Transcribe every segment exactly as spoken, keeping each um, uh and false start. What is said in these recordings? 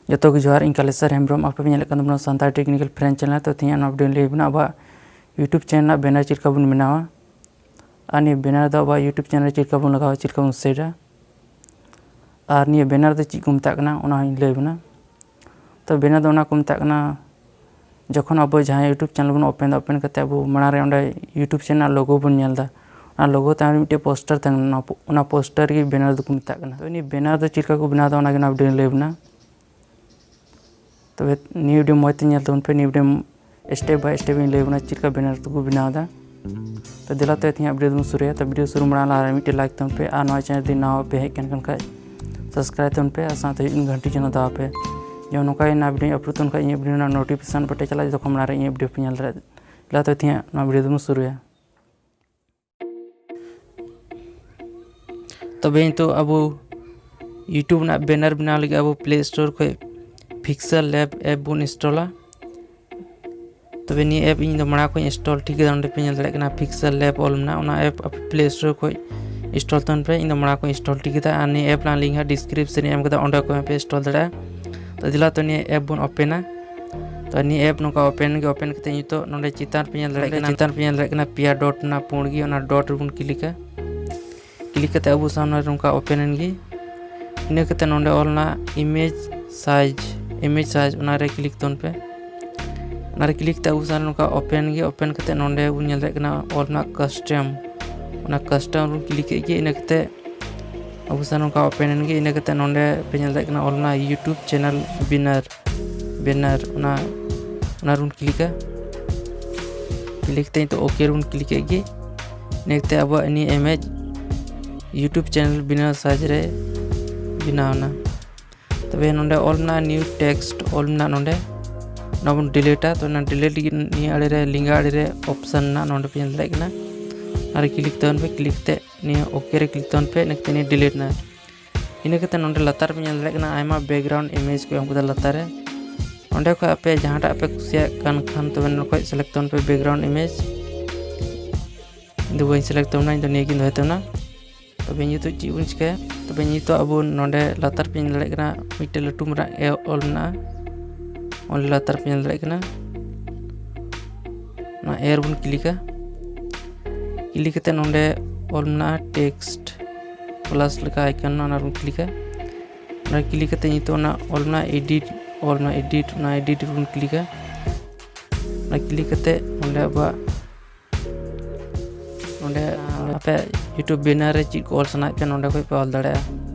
ᱡᱚᱛᱚ ᱜᱮ ᱡᱚᱦᱟᱨ, ᱤᱧ ᱠᱟᱞᱮᱥᱚᱨ ᱦᱮᱢᱵᱨᱚᱢ᱾ ᱟᱯᱮ ᱯᱮ ᱧᱮᱞᱮᱫ ᱠᱟᱱ ᱛᱟᱵᱚᱱᱟ ᱥᱟᱱᱛᱟᱲ ᱴᱮᱠᱱᱤᱠᱮᱞ ᱯᱷᱨᱮᱱᱰ ᱪᱮᱱᱮᱞ᱾ ᱛᱚ ᱛᱮᱦᱮᱧ ᱱᱚᱣᱟ ᱵᱷᱤᱰᱤᱭᱳ ᱞᱟᱹᱭ ᱵᱚᱱᱟ ᱟᱵᱚᱣᱟᱜ YouTube ᱪᱮᱱᱮᱞ ᱨᱮᱱᱟᱜ ᱵᱮᱱᱟᱨ ᱪᱮᱫ ᱞᱮᱠᱟ ᱵᱚᱱ ᱵᱮᱱᱟᱣᱟ᱾ ᱟᱨ ᱱᱤᱭᱟᱹ ᱵᱮᱱᱟᱨ ᱫᱚ ᱟᱵᱚᱣᱟᱜ YouTube ᱪᱮᱱᱮᱞ ᱨᱮ ᱪᱮᱫ ᱞᱮᱠᱟ ᱵᱚᱱ ᱞᱟᱜᱟᱣᱟ, ᱪᱮᱫ ᱞᱮᱠᱟ ᱵᱚᱱ ᱥᱮᱴᱟ᱾ ᱟᱨ ᱱᱤᱭᱟᱹ ᱵᱮᱱᱟᱨ ᱫᱚ ᱪᱮᱫ ᱠᱚ ᱢᱮᱛᱟᱜ ᱠᱟᱱᱟ, ᱚᱱᱟ ᱦᱚᱸᱧ ᱞᱟᱹᱭ ᱵᱚᱱᱟ᱾ ᱛᱚ ᱵᱮᱱᱟᱨ ᱫᱚ ᱚᱱᱟ ᱠᱚ ᱢᱮᱛᱟᱜ ᱠᱟᱱᱟ, ᱡᱚᱠᱷᱚᱱ ᱟᱵᱚ ᱡᱟᱦᱟᱸ YouTube ᱪᱮᱱᱮᱞ ᱵᱚᱱ ᱳᱯᱮᱱ ᱮᱫᱟ, ᱳᱯᱮᱱ ᱠᱟᱛᱮ ᱟᱵᱚ ᱢᱟᱲᱟᱝ ᱨᱮ ᱚᱸᱰᱮ YouTube ᱪᱮᱱᱮᱞ ᱨᱮᱱᱟᱜ ᱞᱳᱜᱳ ᱵᱚᱱ ᱧᱮᱞ ᱮᱫᱟ᱾ ᱚᱱᱟ ᱞᱳᱜᱳ ᱛᱟᱭᱚᱢ ᱨᱮ ᱢᱤᱫᱴᱮᱡ ᱯᱳᱥᱴᱟᱨ ᱛᱟᱦᱮᱱ ᱠᱟᱱᱟ, ᱚᱱᱟ ᱯᱳ-, ᱚᱱᱟ ᱯᱳᱥᱴᱟᱨ ᱜᱮ ᱵᱮᱱᱟᱨ ᱫᱚᱠᱚ ᱢᱮᱛᱟᱜ ᱠᱟᱱᱟ᱾ ᱛᱚ ᱱᱤᱭᱟᱹ ᱵᱮᱱᱟᱨ ᱫᱚ ᱪᱮᱫ ᱞᱮᱠᱟ ᱠᱚ ᱵᱮᱱᱟᱣ ᱮᱫᱟ, ᱚᱱᱟ ᱜᱮ ᱱᱚᱣᱟ ᱵᱷᱤᱰᱤᱭᱳ ᱨᱮᱧ ᱞᱟᱹᱭ ᱵᱚᱱᱟ᱾ ᱛᱚᱵᱮ ᱱᱤᱭᱟᱹ ᱵᱷᱤᱰᱤᱭᱳ ᱢᱚᱡᱽ ᱛᱮ ᱧᱮᱞ ᱛᱟᱵᱚᱱ ᱯᱮ᱾ ᱱᱤᱭᱟᱹ ᱵᱷᱤᱰᱤᱭᱳ step by step ᱤᱧ ᱞᱟᱹᱭ ᱵᱚᱱᱟ ᱪᱮᱫ ᱞᱮᱠᱟ ᱵᱮᱱᱟᱨ ᱫᱚᱠᱚ ᱵᱮᱱᱟᱣ ᱮᱫᱟ᱾ ᱛᱚ ᱫᱮᱞᱟ ᱛᱚ ᱛᱮᱦᱮᱧᱟᱜ ᱵᱷᱤᱰᱤᱭᱳ ᱫᱚᱵᱚᱱ ᱥᱩᱨᱩᱭᱟ᱾ ᱛᱚ ᱵᱷᱤᱰᱤᱭᱳ ᱥᱩᱨᱩ ᱢᱟᱲᱟᱝ ᱞᱟᱦᱟ ᱨᱮ ᱢᱤᱫᱴᱮᱡ ᱞᱟᱭᱤᱠ ᱛᱟᱵᱚᱱ ᱯᱮ, ᱟᱨ ᱱᱚᱣᱟ ᱪᱮᱱᱮᱞ ᱡᱩᱫᱤ ᱱᱟᱣᱟ ᱯᱮ ᱦᱮᱡ ᱠᱟᱱ ᱠᱷᱟᱱ ᱥᱟᱵᱥᱠᱨᱟᱭᱤᱵ ᱛᱟᱵᱚᱱ ᱯᱮ, ᱟᱨ ᱥᱟᱶᱛᱮ ᱦᱩᱭᱩᱜ ᱠᱟᱱ ᱜᱷᱟᱱᱴᱤ ᱪᱤᱱᱦᱟᱹ ᱫᱟᱵᱟᱣ ᱯᱮ, ᱡᱮᱢᱚᱱ ᱱᱚᱝᱠᱟ ᱜᱮ ᱱᱟᱣᱟ ᱵᱷᱤᱰᱤᱭᱳ ᱟᱯᱞᱳᱰ ᱛᱟᱵᱚᱱ ᱠᱷᱟᱡ ᱤᱧᱟᱹᱜ ᱵᱷᱤᱰᱤᱭᱳ ᱨᱮᱱᱟᱜ ᱱᱳᱴᱤᱯᱷᱤᱠᱮᱥᱚᱱ ᱯᱮ ᱪᱟᱞᱟᱜᱼᱟ, ᱡᱚᱠᱷᱚᱱ ᱢᱟᱲᱟᱝ ᱨᱮ ᱤᱧᱟᱹᱜ ᱵᱷᱤᱰᱤᱭᱳ ᱯᱮ ᱧᱮᱞ ᱫᱟᱲᱮᱭᱟᱜᱼᱟ᱾ ᱫᱮᱞᱟ ᱛᱚ ᱛᱮᱦᱮᱧᱟᱜ ᱱᱚᱣᱟ ᱵᱷᱤᱰᱤᱭᱳ ᱫᱚᱵᱚᱱ ᱥᱩᱨᱩᱭᱟ᱾ ᱛᱚᱵᱮ ᱱᱤᱛᱚᱜ ᱟᱵᱚ YouTube ᱨᱮᱱᱟᱜ ᱵᱮᱱᱟᱨ ᱵᱮᱱᱟᱣ ᱞᱟᱹᱜᱤᱫ ᱟᱵᱚ ᱯᱞᱮ ᱥᱴᱳᱨ ᱠᱷᱚᱱ ᱯᱤᱠᱥᱮᱞ ᱞᱮᱵ ᱮᱯ ᱵᱚᱱ ᱤᱱᱥᱴᱚᱞᱟ᱾ ᱛᱚᱵᱮ ᱱᱤᱭᱟᱹ ᱮᱯ ᱤᱧ ᱫᱚ ᱢᱟᱲᱟᱝ ᱠᱷᱚᱱ ᱤᱱᱥᱴᱚᱞ ᱴᱷᱤᱠ ᱠᱮᱫᱟ᱾ ᱚᱸᱰᱮ ᱯᱮ ᱧᱮᱞ ᱫᱟᱲᱮᱭᱟᱜ ᱠᱟᱱᱟ ᱯᱤᱠᱥᱮᱞ ᱞᱮᱵ ᱚᱞ ᱢᱮᱱᱟᱜᱼᱟ, ᱚᱱᱟ ᱮᱯ ᱟᱯᱮ ᱯᱞᱮ ᱥᱴᱳᱨ ᱠᱷᱚᱱ ᱤᱱᱥᱴᱚᱞ ᱛᱟᱵᱚᱱ ᱯᱮ᱾ ᱤᱧ ᱫᱚ ᱢᱟᱲᱟᱝ ᱠᱷᱚᱱ ᱤᱱᱥᱴᱚᱞ ᱴᱷᱤᱠ ᱠᱮᱫᱟ, ᱟᱨ ᱱᱤᱭᱟᱹ ᱮᱯ ᱨᱮᱱᱟᱜ ᱞᱤᱝᱠ ᱦᱟᱸᱜ ᱰᱤᱥᱠᱨᱤᱯᱥᱚᱱ ᱨᱮ ᱮᱢ ᱠᱟᱫᱟ, ᱚᱸᱰᱮ ᱠᱷᱚᱱ ᱦᱚᱸ ᱯᱮ ᱤᱱᱥᱴᱚᱞ ᱫᱟᱲᱮᱭᱟᱜᱼᱟ᱾ ᱛᱚ ᱫᱮᱞᱟ ᱛᱚ ᱱᱤᱭᱟᱹ ᱮᱯ ᱵᱚᱱ ᱳᱯᱮᱱᱟ᱾ ᱛᱚ ᱱᱤᱭᱟᱹ ᱮᱯ ᱱᱚᱝᱠᱟ ᱳᱯᱮᱱ ᱜᱮ, ᱳᱯᱮᱱ ᱠᱟᱛᱮ ᱱᱤᱛᱚᱜ ᱱᱚᱰᱮ ᱪᱮᱛᱟᱱ ᱯᱮ ᱧᱮᱞ ᱫᱟᱲᱮᱭᱟᱜ ᱠᱟᱱᱟ, ᱪᱮᱛᱟᱱ ᱯᱮ ᱧᱮᱞ ᱫᱟᱲᱮᱭᱟᱜ ᱠᱟᱱᱟ ᱯᱮᱭᱟ ᱰᱚᱴ ᱢᱮᱱᱟᱜᱼᱟ ᱯᱩᱸᱰ ᱜᱮ, ᱚᱱᱟ ᱰᱚᱴ ᱨᱮᱵᱚᱱ ᱠᱞᱤᱠᱟ᱾ ᱠᱞᱤᱠ ᱠᱟᱛᱮ ᱟᱵᱚ ᱥᱟᱢᱱᱮ ᱨᱮ ᱱᱚᱝᱠᱟ ᱳᱯᱮᱱ ᱮᱱ ᱜᱮ᱾ ᱤᱱᱟᱹ ᱠᱟᱛᱮ ᱱᱚᱰᱮ ᱚᱞ ᱢᱮᱱᱟᱜᱼᱟ ᱤᱢᱮᱡᱽ ᱥᱟᱭᱤᱡᱽ, ᱤᱢᱮᱡᱽ ᱥᱟᱭᱤᱡᱽ, ᱚᱱᱟᱨᱮ ᱠᱞᱤᱠ ᱛᱟᱵᱚᱱ ᱯᱮ᱾ ᱚᱱᱟᱨᱮ ᱠᱞᱤᱠ ᱠᱟᱛᱮ ᱟᱵᱚ ᱥᱟᱢᱱᱮ ᱨᱮ ᱱᱚᱝᱠᱟ ᱳᱯᱮᱱ ᱜᱮ, ᱳᱯᱮᱱ ᱠᱟᱛᱮ ᱱᱚᱰᱮ ᱵᱚᱱ ᱧᱮᱞ ᱫᱟᱲᱮᱭᱟᱜ ᱠᱟᱱᱟ ᱚᱞ ᱢᱮᱱᱟᱜᱼᱟ ᱠᱟᱥᱴᱚᱢ, ᱚᱱᱟ ᱠᱟᱥᱴᱚᱢ ᱨᱮᱵᱚᱱ ᱠᱞᱤᱠ ᱠᱮᱫ ᱜᱮ᱾ ᱤᱱᱟᱹ ᱠᱟᱛᱮ ᱟᱵᱚ ᱥᱟᱢᱱᱮ ᱱᱚᱝᱠᱟ ᱳᱯᱮᱱ ᱮᱱ ᱜᱮ᱾ ᱤᱱᱟᱹ ᱠᱟᱛᱮ ᱱᱚᱰᱮ ᱯᱮ ᱧᱮᱞ ᱫᱟᱲᱮᱭᱟᱜ ᱠᱟᱱᱟ ᱚᱞ ᱢᱮᱱᱟᱜᱼᱟ YouTube ᱪᱮᱱᱮᱞ ᱵᱮᱱᱟᱨ, ᱵᱮᱱᱟᱨ, ᱚᱱᱟ, ᱚᱱᱟ ᱨᱮᱵᱚᱱ ᱠᱞᱤᱠᱟ᱾ ᱠᱞᱤᱠ ᱠᱟᱛᱮ ᱱᱤᱛᱚᱜ ᱳᱠᱮ ᱨᱮᱵᱚᱱ ᱠᱞᱤᱠ ᱠᱮᱫ ᱜᱮ᱾ ᱤᱱᱟᱹ ᱠᱟᱛᱮ ᱟᱵᱚᱣᱟᱜ ᱱᱤᱭᱟᱹ ᱤᱢᱮᱡᱽ YouTube ᱪᱮᱱᱮᱞ ᱵᱮᱱᱟᱨ ᱥᱟᱭᱤᱡᱽ ᱨᱮ ᱵᱮᱱᱟᱣ ᱮᱱᱟ᱾ ᱛᱚᱵᱮ ᱱᱚᱰᱮ ᱚᱞ ᱢᱮᱱᱟᱜᱼᱟ ᱱᱤᱭᱩ ᱴᱮᱠᱥᱴ ᱚᱞ ᱢᱮᱱᱟᱜᱼᱟ ᱱᱚᱰᱮ, ᱚᱱᱟ ᱵᱚᱱ ᱰᱤᱞᱤᱴᱟ᱾ ᱛᱚ ᱚᱱᱟ ᱰᱤᱞᱤᱴ ᱞᱟᱹᱜᱤᱫ ᱱᱤᱭᱟᱹ ᱟᱲᱮ ᱨᱮ, ᱞᱮᱸᱜᱟ ᱟᱲᱮ ᱨᱮ ᱚᱯᱥᱮᱱ ᱢᱮᱱᱟᱜᱼᱟ, ᱱᱚᱰᱮ ᱯᱮ ᱧᱮᱞ ᱫᱟᱲᱮᱭᱟᱜ ᱠᱟᱱᱟ᱾ ᱚᱱᱟᱨᱮ ᱠᱞᱤᱠ ᱛᱟᱵᱚᱱ ᱯᱮ, ᱠᱞᱤᱠ ᱠᱟᱛᱮ ᱱᱤᱭᱟᱹ ᱳᱠᱮ ᱨᱮ ᱠᱞᱤᱠ ᱛᱟᱵᱚᱱ ᱯᱮ, ᱤᱱᱟᱹ ᱠᱟᱛᱮ ᱱᱤᱭᱟᱹ ᱰᱤᱞᱤᱴ ᱮᱱᱟ᱾ ᱤᱱᱟᱹ ᱠᱟᱛᱮ ᱱᱚᱰᱮ ᱞᱟᱛᱟᱨ ᱯᱮ ᱧᱮᱞ ᱫᱟᱲᱮᱭᱟᱜ ᱠᱟᱱᱟ ᱟᱭᱢᱟ ᱵᱮᱠᱜᱨᱟᱣᱩᱱᱰ ᱤᱢᱮᱡᱽ ᱠᱚ ᱮᱢ ᱠᱟᱫᱟ ᱞᱟᱛᱟᱨ ᱨᱮ᱾ ᱚᱸᱰᱮ ᱠᱷᱚᱱ ᱟᱯᱮ ᱡᱟᱦᱟᱸᱴᱟᱜ ᱯᱮ ᱠᱩᱥᱤᱭᱟᱜ ᱠᱟᱱ ᱠᱷᱟᱱ ᱛᱚᱵᱮ ᱱᱚᱰᱮ ᱠᱷᱚᱱ ᱥᱤᱞᱮᱠᱴ ᱛᱟᱵᱚᱱ ᱯᱮ ᱵᱮᱠᱜᱨᱟᱣᱩᱱᱰ ᱤᱢᱮᱡᱽ᱾ ᱤᱧ ᱫᱚ ᱵᱟᱹᱧ ᱥᱤᱞᱮᱠᱴ ᱛᱟᱵᱚᱱᱟ, ᱤᱧ ᱫᱚ ᱱᱤᱭᱟᱹ ᱜᱤᱧ ᱫᱚᱦᱚᱭ ᱛᱟᱵᱚᱱᱟ᱾ ᱛᱚᱵᱮ ᱱᱤᱛᱚᱜ ᱪᱮᱫ ᱵᱚᱱ ᱪᱤᱠᱟᱹᱭᱟ, ᱛᱚᱵᱮ ᱱᱤᱛᱚᱜ ᱟᱵᱚ ᱱᱚᱰᱮ ᱞᱟᱛᱟᱨ ᱯᱮ ᱧᱮᱞ ᱫᱟᱲᱮᱭᱟᱜ ᱠᱟᱱᱟ, ᱢᱤᱫᱴᱮᱱ ᱞᱟᱹᱴᱩ ᱢᱟᱨᱟᱝ ᱮ ᱚᱞ ᱢᱮᱱᱟᱜᱼᱟ, ᱚᱸᱰᱮ ᱞᱟᱛᱟᱨ ᱯᱮ ᱧᱮᱞ ᱫᱟᱲᱮᱭᱟᱜ ᱠᱟᱱᱟ᱾ ᱚᱱᱟ ᱮ ᱨᱮᱵᱚᱱ ᱠᱞᱤᱠᱟ᱾ ᱠᱞᱤᱠ ᱠᱟᱛᱮ ᱱᱚᱰᱮ ᱚᱞ ᱢᱮᱱᱟᱜᱼᱟ ᱴᱮᱠᱥᱴ ᱯᱞᱟᱥ ᱞᱮᱠᱟ ᱟᱭᱠᱚᱱ, ᱚᱱᱟ ᱨᱮᱵᱚᱱ ᱠᱞᱤᱠᱟ᱾ ᱚᱱᱟ ᱠᱞᱤᱠ ᱠᱟᱛᱮ ᱱᱤᱛᱚᱜ ᱚᱱᱟ ᱚᱞ ᱢᱮᱱᱟᱜᱼᱟ ᱮᱰᱤᱴ, ᱚᱞ ᱢᱮᱱᱟᱜᱼᱟ ᱮᱰᱤᱴ, ᱚᱱᱟ ᱮᱰᱤᱴ ᱨᱮᱵᱚᱱ ᱠᱞᱤᱠᱟ᱾ ᱚᱱᱟ ᱠᱞᱤᱠ ᱠᱟᱛᱮ ᱱᱚᱰᱮ ᱟᱵᱚᱣᱟᱜ ᱱᱚᱰᱮ ᱟᱯᱮ YouTube banner ᱨᱮ ᱪᱮᱫ ᱠᱚ ᱚᱞ ᱥᱟᱱᱟᱭᱮᱫ ᱯᱮᱭᱟ, ᱱᱚᱰᱮ ᱠᱷᱚᱱ ᱯᱮ ᱚᱞ ᱫᱟᱲᱮᱭᱟᱜᱼᱟ᱾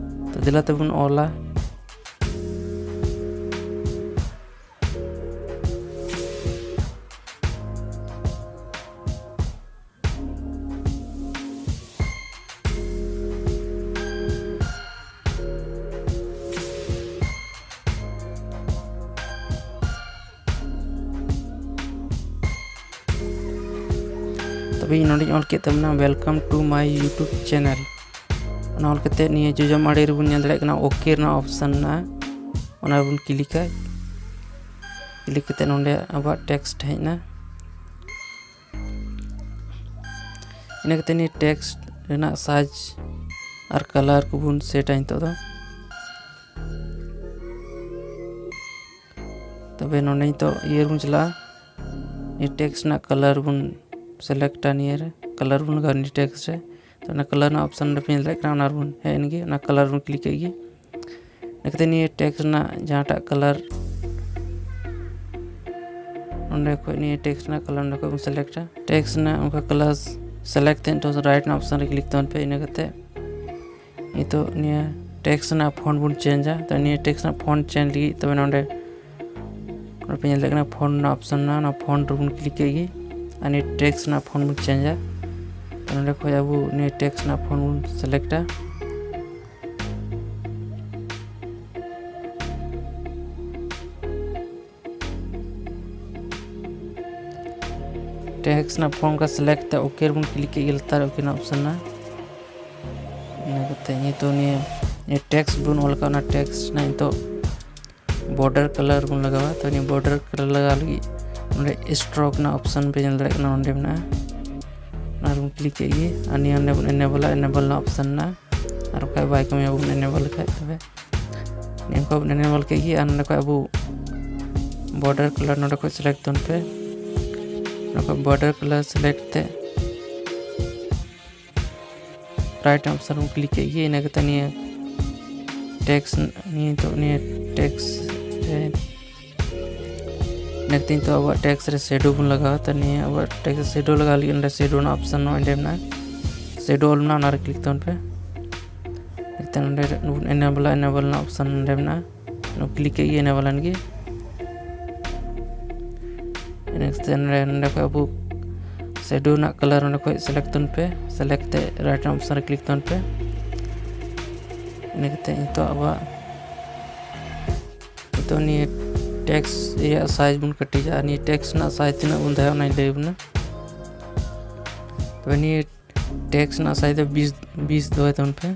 ᱛᱚ ᱫᱮᱞᱟ ᱛᱮᱵᱚᱱ ᱚᱞᱟ᱾ ᱛᱚᱵᱮ ᱤᱧ ᱱᱚᱰᱮᱧ ᱚᱞ ᱠᱮᱫ ᱛᱟᱵᱚᱱᱟ, "Welcome to my YouTube channel." ᱚᱱᱟ ᱚᱞ ᱠᱟᱛᱮ ᱱᱤᱭᱟᱹ ᱡᱚᱡᱚᱢ ᱟᱲᱮ ᱨᱮᱵᱚᱱ ᱧᱮᱞ ᱫᱟᱲᱮᱭᱟᱜ ᱠᱟᱱᱟ OK ᱨᱮᱱᱟᱜ ᱚᱯᱥᱚᱱ ᱢᱮᱱᱟᱜᱼᱟ, ᱚᱱᱟ ᱨᱮᱵᱚᱱ ᱠᱞᱤᱠᱟ᱾ ᱠᱞᱤᱠ ᱠᱟᱛᱮ ᱱᱚᱰᱮ ᱟᱵᱚᱣᱟᱜ ᱴᱮᱠᱥᱴ ᱦᱮᱡ ᱮᱱᱟ᱾ ᱤᱱᱟᱹ ᱠᱟᱛᱮ ᱱᱤᱭᱟᱹ ᱴᱮᱠᱥᱴ ᱨᱮᱱᱟᱜ ᱥᱟᱭᱤᱡᱽ ᱟᱨ ᱠᱟᱞᱟᱨ ᱠᱚᱵᱚᱱ ᱥᱮᱴᱟ ᱱᱤᱛᱚᱜ ᱫᱚ᱾ ᱛᱚᱵᱮ ᱱᱚᱰᱮ ᱱᱤᱛᱚᱜ ᱤᱭᱟᱹ ᱨᱮᱵᱚᱱ ᱪᱟᱞᱟᱜᱼᱟ, ᱱᱤᱭᱟᱹ ᱴᱮᱠᱥᱴ ᱨᱮᱱᱟᱜ ᱠᱟᱞᱟᱨ ᱵᱚᱱ ᱥᱤᱞᱮᱠᱴᱟ, ᱱᱤᱭᱟᱹ ᱨᱮ ᱠᱟᱞᱟᱨ ᱵᱚᱱ ᱞᱟᱜᱟᱣᱟ ᱱᱤᱭᱟᱹ ᱴᱮᱠᱥᱴ ᱨᱮ᱾ ᱛᱚ ᱚᱱᱟ ᱠᱟᱞᱟᱨ ᱨᱮᱱᱟᱜ ᱚᱯᱥᱚᱱ ᱨᱮ ᱯᱮ ᱧᱮᱞ ᱫᱟᱲᱮᱭᱟᱜ ᱠᱟᱱᱟ, ᱚᱱᱟ ᱨᱮᱵᱚᱱ ᱦᱮᱡ ᱮᱱ ᱜᱮ, ᱚᱱᱟ ᱠᱟᱞᱟᱨ ᱵᱚᱱ ᱠᱞᱤᱠ ᱠᱮᱫ ᱜᱮ᱾ ᱤᱱᱟᱹ ᱠᱟᱛᱮ ᱱᱤᱭᱟᱹ ᱴᱮᱠᱥᱴ ᱨᱮᱱᱟᱜ ᱡᱟᱦᱟᱸᱴᱟᱜ ᱠᱟᱞᱟᱨ, ᱱᱚᱸᱰᱮ ᱠᱷᱚᱱ ᱱᱤᱭᱟᱹ ᱴᱮᱠᱥᱴ ᱨᱮᱱᱟᱜ ᱠᱟᱞᱟᱨ ᱱᱚᱸᱰᱮ ᱠᱷᱚᱱ ᱵᱚᱱ ᱥᱤᱞᱮᱠᱴᱟ᱾ ᱴᱮᱠᱥᱴ ᱨᱮᱱᱟᱜ ᱚᱱᱠᱟ ᱠᱟᱞᱟᱨ ᱥᱤᱞᱮᱠᱴ ᱛᱮ ᱱᱤᱛᱚᱜ ᱨᱟᱭᱤᱴ ᱨᱮᱱᱟᱜ ᱚᱯᱥᱚᱱ ᱨᱮ ᱠᱞᱤᱠ ᱛᱟᱵᱚᱱ ᱯᱮ᱾ ᱤᱱᱟᱹ ᱠᱟᱛᱮ ᱱᱤᱛᱚᱜ ᱱᱤᱭᱟᱹ ᱴᱮᱠᱥᱴ ᱨᱮᱱᱟᱜ ᱯᱷᱚᱱᱴ ᱵᱚᱱ ᱪᱮᱧᱡᱟ᱾ ᱛᱚ ᱱᱤᱭᱟᱹ ᱴᱮᱠᱥᱴ ᱨᱮᱱᱟᱜ ᱯᱷᱚᱱᱴ ᱪᱮᱧᱡᱽ ᱞᱟᱹᱜᱤᱫ ᱛᱚᱵᱮ ᱱᱚᱸᱰᱮ ᱱᱚᱰᱮ ᱯᱮ ᱧᱮᱞ ᱫᱟᱲᱮᱭᱟᱜ ᱠᱟᱱᱟ ᱯᱷᱚᱱᱴ ᱨᱮᱱᱟᱜ ᱚᱯᱥᱚᱱ ᱢᱮᱱᱟᱜᱼᱟ, ᱚᱱᱟ ᱯᱷᱚᱱᱴ ᱨᱮᱵᱚᱱ ᱠᱞᱤᱠ ᱠᱮᱫ ᱜᱮ ᱟᱨ ᱱᱤᱭᱟᱹ ᱴᱮᱠᱥᱴ ᱨᱮᱱᱟᱜ ᱯᱷᱚᱱᱴ ᱵᱚᱱ ᱪᱮᱧᱡᱟ᱾ ᱛᱚ ᱱᱚᱸᱰᱮ ᱠᱷᱚᱱ ᱟᱵᱚ ᱱᱤᱭᱟᱹ ᱴᱮᱠᱥᱴ ᱨᱮᱱᱟᱜ ᱯᱷᱚᱱᱴ ᱵᱚᱱ ᱥᱤᱞᱮᱠᱴᱟ᱾ ᱴᱮᱠᱥᱴ ᱨᱮᱱᱟᱜ ᱯᱷᱚᱱᱴ ᱠᱟ ᱥᱤᱞᱮᱠᱴ ᱠᱟᱛᱮ OK ᱨᱮᱵᱚᱱ ᱠᱞᱤᱠ ᱠᱮᱫ ᱜᱮ ᱞᱟᱛᱟᱨ OK ᱨᱮᱱᱟᱜ ᱚᱯᱥᱚᱱ ᱨᱮ᱾ ᱤᱱᱟᱹ ᱠᱟᱛᱮ ᱱᱤᱛᱚᱜ ᱱᱤᱭᱟᱹ, ᱱᱤᱭᱟᱹ ᱴᱮᱠᱥᱴ ᱵᱚᱱ ᱚᱞ ᱟᱠᱟᱫ, ᱚᱱᱟ ᱴᱮᱠᱥᱴ ᱨᱮᱱᱟᱜ ᱱᱤᱛᱚᱜ ᱵᱚᱨᱰᱟᱨ ᱠᱟᱞᱟᱨ ᱵᱚᱱ ᱞᱟᱜᱟᱣᱟ᱾ ᱛᱚ ᱱᱤᱭᱟᱹ ᱵᱚᱨᱰᱟᱨ ᱠᱟᱞᱟᱨ ᱞᱟᱜᱟᱣ ᱞᱟᱹᱜᱤᱫ ᱱᱚᱰᱮ ᱥᱴᱨᱳᱠ ᱨᱮᱱᱟᱜ ᱚᱯᱥᱚᱱ ᱯᱮ ᱧᱮᱞ ᱫᱟᱲᱮᱭᱟᱜ ᱠᱟᱱᱟ, ᱱᱚᱰᱮ ᱢᱮᱱᱟᱜᱼᱟ, ᱚᱱᱟ ᱨᱮᱵᱚᱱ ᱠᱞᱤᱠ ᱠᱮᱫ ᱜᱮ᱾ ᱟᱨ ᱱᱤᱭᱟᱹ ᱚᱸᱰᱮ ᱵᱚᱱ ᱮᱱᱮᱵᱚᱞᱟ, ᱮᱱᱮᱵᱚᱞ ᱨᱮᱱᱟᱜ ᱚᱯᱥᱚᱱ ᱢᱮᱱᱟᱜᱼᱟ᱾ ᱟᱨ ᱵᱟᱠᱷᱟᱡ ᱵᱟᱭ ᱠᱟᱹᱢᱤᱭᱟ, ᱵᱚᱱ enable ᱞᱮᱠᱷᱟᱡ᱾ ᱛᱚᱵᱮ ᱱᱤᱭᱟᱹ ᱠᱚ ᱵᱚᱱ enable ᱠᱮᱫ ᱜᱮ, ᱟᱨ ᱱᱚᱰᱮ ᱠᱷᱚᱡ ᱟᱵᱚ border color ᱱᱚᱰᱮ ᱠᱷᱚᱡ select ᱛᱟᱵᱚᱱ ᱯᱮ᱾ ᱱᱚᱰᱮ ᱠᱷᱚᱡ border color select ᱛᱮ right option ᱵᱚᱱ click ᱠᱮᱫ ᱜᱮ᱾ ᱤᱱᱟᱹ ᱠᱟᱛᱮ ᱱᱤᱭᱟᱹ text, ᱱᱤᱭᱟᱹ ᱱᱤᱛᱚᱜ ᱱᱤᱭᱟᱹ text ᱨᱮ, ᱤᱱᱟᱹ ᱠᱟᱛᱮ ᱱᱤᱛᱚᱜ ᱟᱵᱚᱣᱟᱜ text ᱨᱮ shadow ᱵᱚᱱ ᱞᱟᱜᱟᱣᱟ᱾ ᱛᱚ ᱱᱤᱭᱟᱹ ᱟᱵᱚᱣᱟᱜ text ᱨᱮ shadow ᱞᱟᱜᱟᱣ ᱞᱟᱹᱜᱤᱫ ᱚᱸᱰᱮ shadow ᱨᱮᱱᱟᱜ option ᱱᱚᱜᱼᱚᱭ ᱚᱸᱰᱮ ᱢᱮᱱᱟᱜᱼᱟ, shadow all ᱢᱮᱱᱟᱜᱼᱟ, ᱚᱱᱟ ᱨᱮ click ᱛᱟᱵᱚᱱ ᱯᱮ᱾ ᱤᱱᱟᱹ ᱠᱟᱛᱮ ᱱᱚᱰᱮ ᱵᱚᱱ enable, enable ᱨᱮᱱᱟᱜ option ᱱᱚᱰᱮ ᱢᱮᱱᱟᱜᱼᱟ, click ᱠᱮᱫ ᱜᱮ, enable ᱮᱱ ᱜᱮ᱾ ᱤᱱᱟᱹ ᱠᱟᱛᱮ ᱱᱚᱰᱮ, ᱱᱚᱰᱮ ᱠᱷᱚᱡ ᱟᱵᱚ shadow ᱨᱮᱱᱟᱜ color ᱱᱚᱰᱮ ᱠᱷᱚᱡ select ᱛᱟᱵᱚᱱ ᱯᱮ, select ᱛᱮ right option ᱨᱮ click ᱛᱟᱵᱚᱱ ᱯᱮ᱾ ᱤᱱᱟᱹ ᱠᱟᱛᱮ ᱱᱤᱛᱚᱜ ᱟᱵᱚᱣᱟᱜ, ᱱᱤᱛᱚᱜ ᱱᱤᱭᱟᱹ text ᱨᱮᱭᱟᱜ size ᱵᱚᱱ ᱠᱟᱹᱴᱤᱡᱟ, ᱟᱨ ᱱᱤᱭᱟᱹ text ᱨᱮᱱᱟᱜ size ᱛᱤᱱᱟᱹᱜ ᱵᱚᱱ ᱫᱚᱦᱚᱭᱟ ᱚᱱᱟᱧ ᱞᱟᱹᱭ ᱟᱵᱚᱱᱟ᱾ ᱛᱚᱵᱮ ᱱᱤᱭᱟᱹ text ᱨᱮᱱᱟᱜ size ᱫᱚ ᱵᱤᱥ, ᱵᱤᱥ ᱫᱚᱦᱚᱭ ᱛᱟᱵᱚᱱ ᱯᱮ,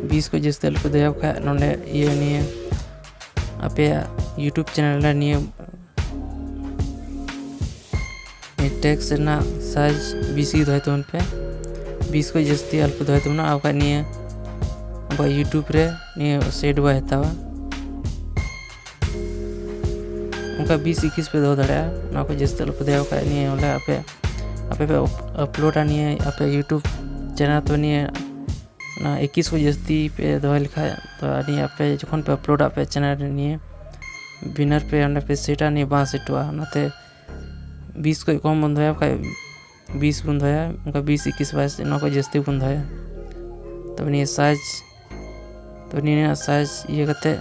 ᱵᱤᱥ ᱠᱷᱚᱡ ᱡᱟᱹᱥᱛᱤ ᱟᱞᱚ ᱯᱮ ᱫᱚᱦᱚᱭᱟ, ᱵᱟᱠᱷᱟᱡ ᱱᱚᱰᱮ ᱤᱭᱟᱹ ᱱᱤᱭᱟᱹ ᱟᱯᱮᱭᱟᱜ YouTube channel ᱨᱮ ᱱᱤᱭᱟᱹ text ᱨᱮᱱᱟᱜ size ᱵᱤᱥ ᱜᱮ ᱫᱚᱦᱚᱭ ᱛᱟᱵᱚᱱ ᱯᱮ, ᱵᱤᱥ ᱠᱷᱚᱡ ᱡᱟᱹᱥᱛᱤ ᱟᱞᱚ ᱯᱮ ᱫᱚᱦᱚᱭ ᱛᱟᱵᱚᱱᱟ, ᱟᱨ ᱵᱟᱠᱷᱟᱡ ᱱᱤᱭᱟᱹ ᱟᱵᱚᱣᱟᱜ YouTube ᱨᱮ ᱱᱤᱭᱟᱹ set ᱵᱟᱭ ᱦᱟᱛᱟᱣᱟ᱾ ᱚᱱᱠᱟ ᱵᱤᱥ ᱮᱠᱤᱥ ᱯᱮ ᱫᱚᱦᱚ ᱫᱟᱲᱮᱭᱟᱜᱼᱟ, ᱚᱱᱟ ᱠᱷᱚᱡ ᱡᱟᱹᱥᱛᱤ ᱟᱞᱚ ᱯᱮ ᱫᱚᱦᱚᱭᱟ, ᱵᱟᱠᱷᱟᱡ ᱱᱤᱭᱟᱹ ᱵᱚᱞᱮ ᱟᱯᱮ, ᱟᱯᱮ ᱯᱮ uploadᱟ ᱱᱤᱭᱟᱹ ᱟᱯᱮ YouTube channel, ᱛᱚ ᱱᱤᱭᱟᱹ ᱚᱱᱟ ᱮᱠᱤᱥ ᱠᱷᱚᱡ ᱡᱟᱹᱥᱛᱤ ᱯᱮ ᱫᱚᱦᱚ ᱞᱮᱠᱷᱟᱡ, ᱛᱚ ᱱᱤᱭᱟᱹ ᱟᱯᱮ ᱡᱚᱠᱷᱚᱱ ᱯᱮ uploadᱟ ᱟᱯᱮ channel ᱨᱮ, ᱱᱤᱭᱟᱹ banner ᱯᱮ ᱚᱸᱰᱮ ᱯᱮ setᱟ, ᱱᱤᱭᱟᱹ ᱵᱟᱝ setᱚᱜᱼᱟ᱾ ᱚᱱᱟᱛᱮ ᱵᱤᱥ ᱠᱷᱚᱡ ᱠᱚᱢ ᱵᱚᱱ ᱫᱚᱦᱚᱭᱟ, ᱵᱟᱠᱷᱟᱡ ᱵᱤᱥ ᱵᱚᱱ ᱫᱚᱦᱚᱭᱟ, ᱚᱱᱠᱟ ᱵᱤᱥ, ᱮᱠᱤᱥ, ᱵᱟᱭᱤᱥ, ᱚᱱᱟ ᱠᱷᱚᱡ ᱡᱟᱹᱥᱛᱤ ᱵᱚᱱ ᱫᱚᱦᱚᱭᱟ᱾ ᱛᱚᱵᱮ ᱱᱤᱭᱟᱹ size, ᱛᱚᱵᱮ ᱱᱤᱭᱟᱹ size ᱤᱭᱟᱹ ᱠᱟᱛᱮ,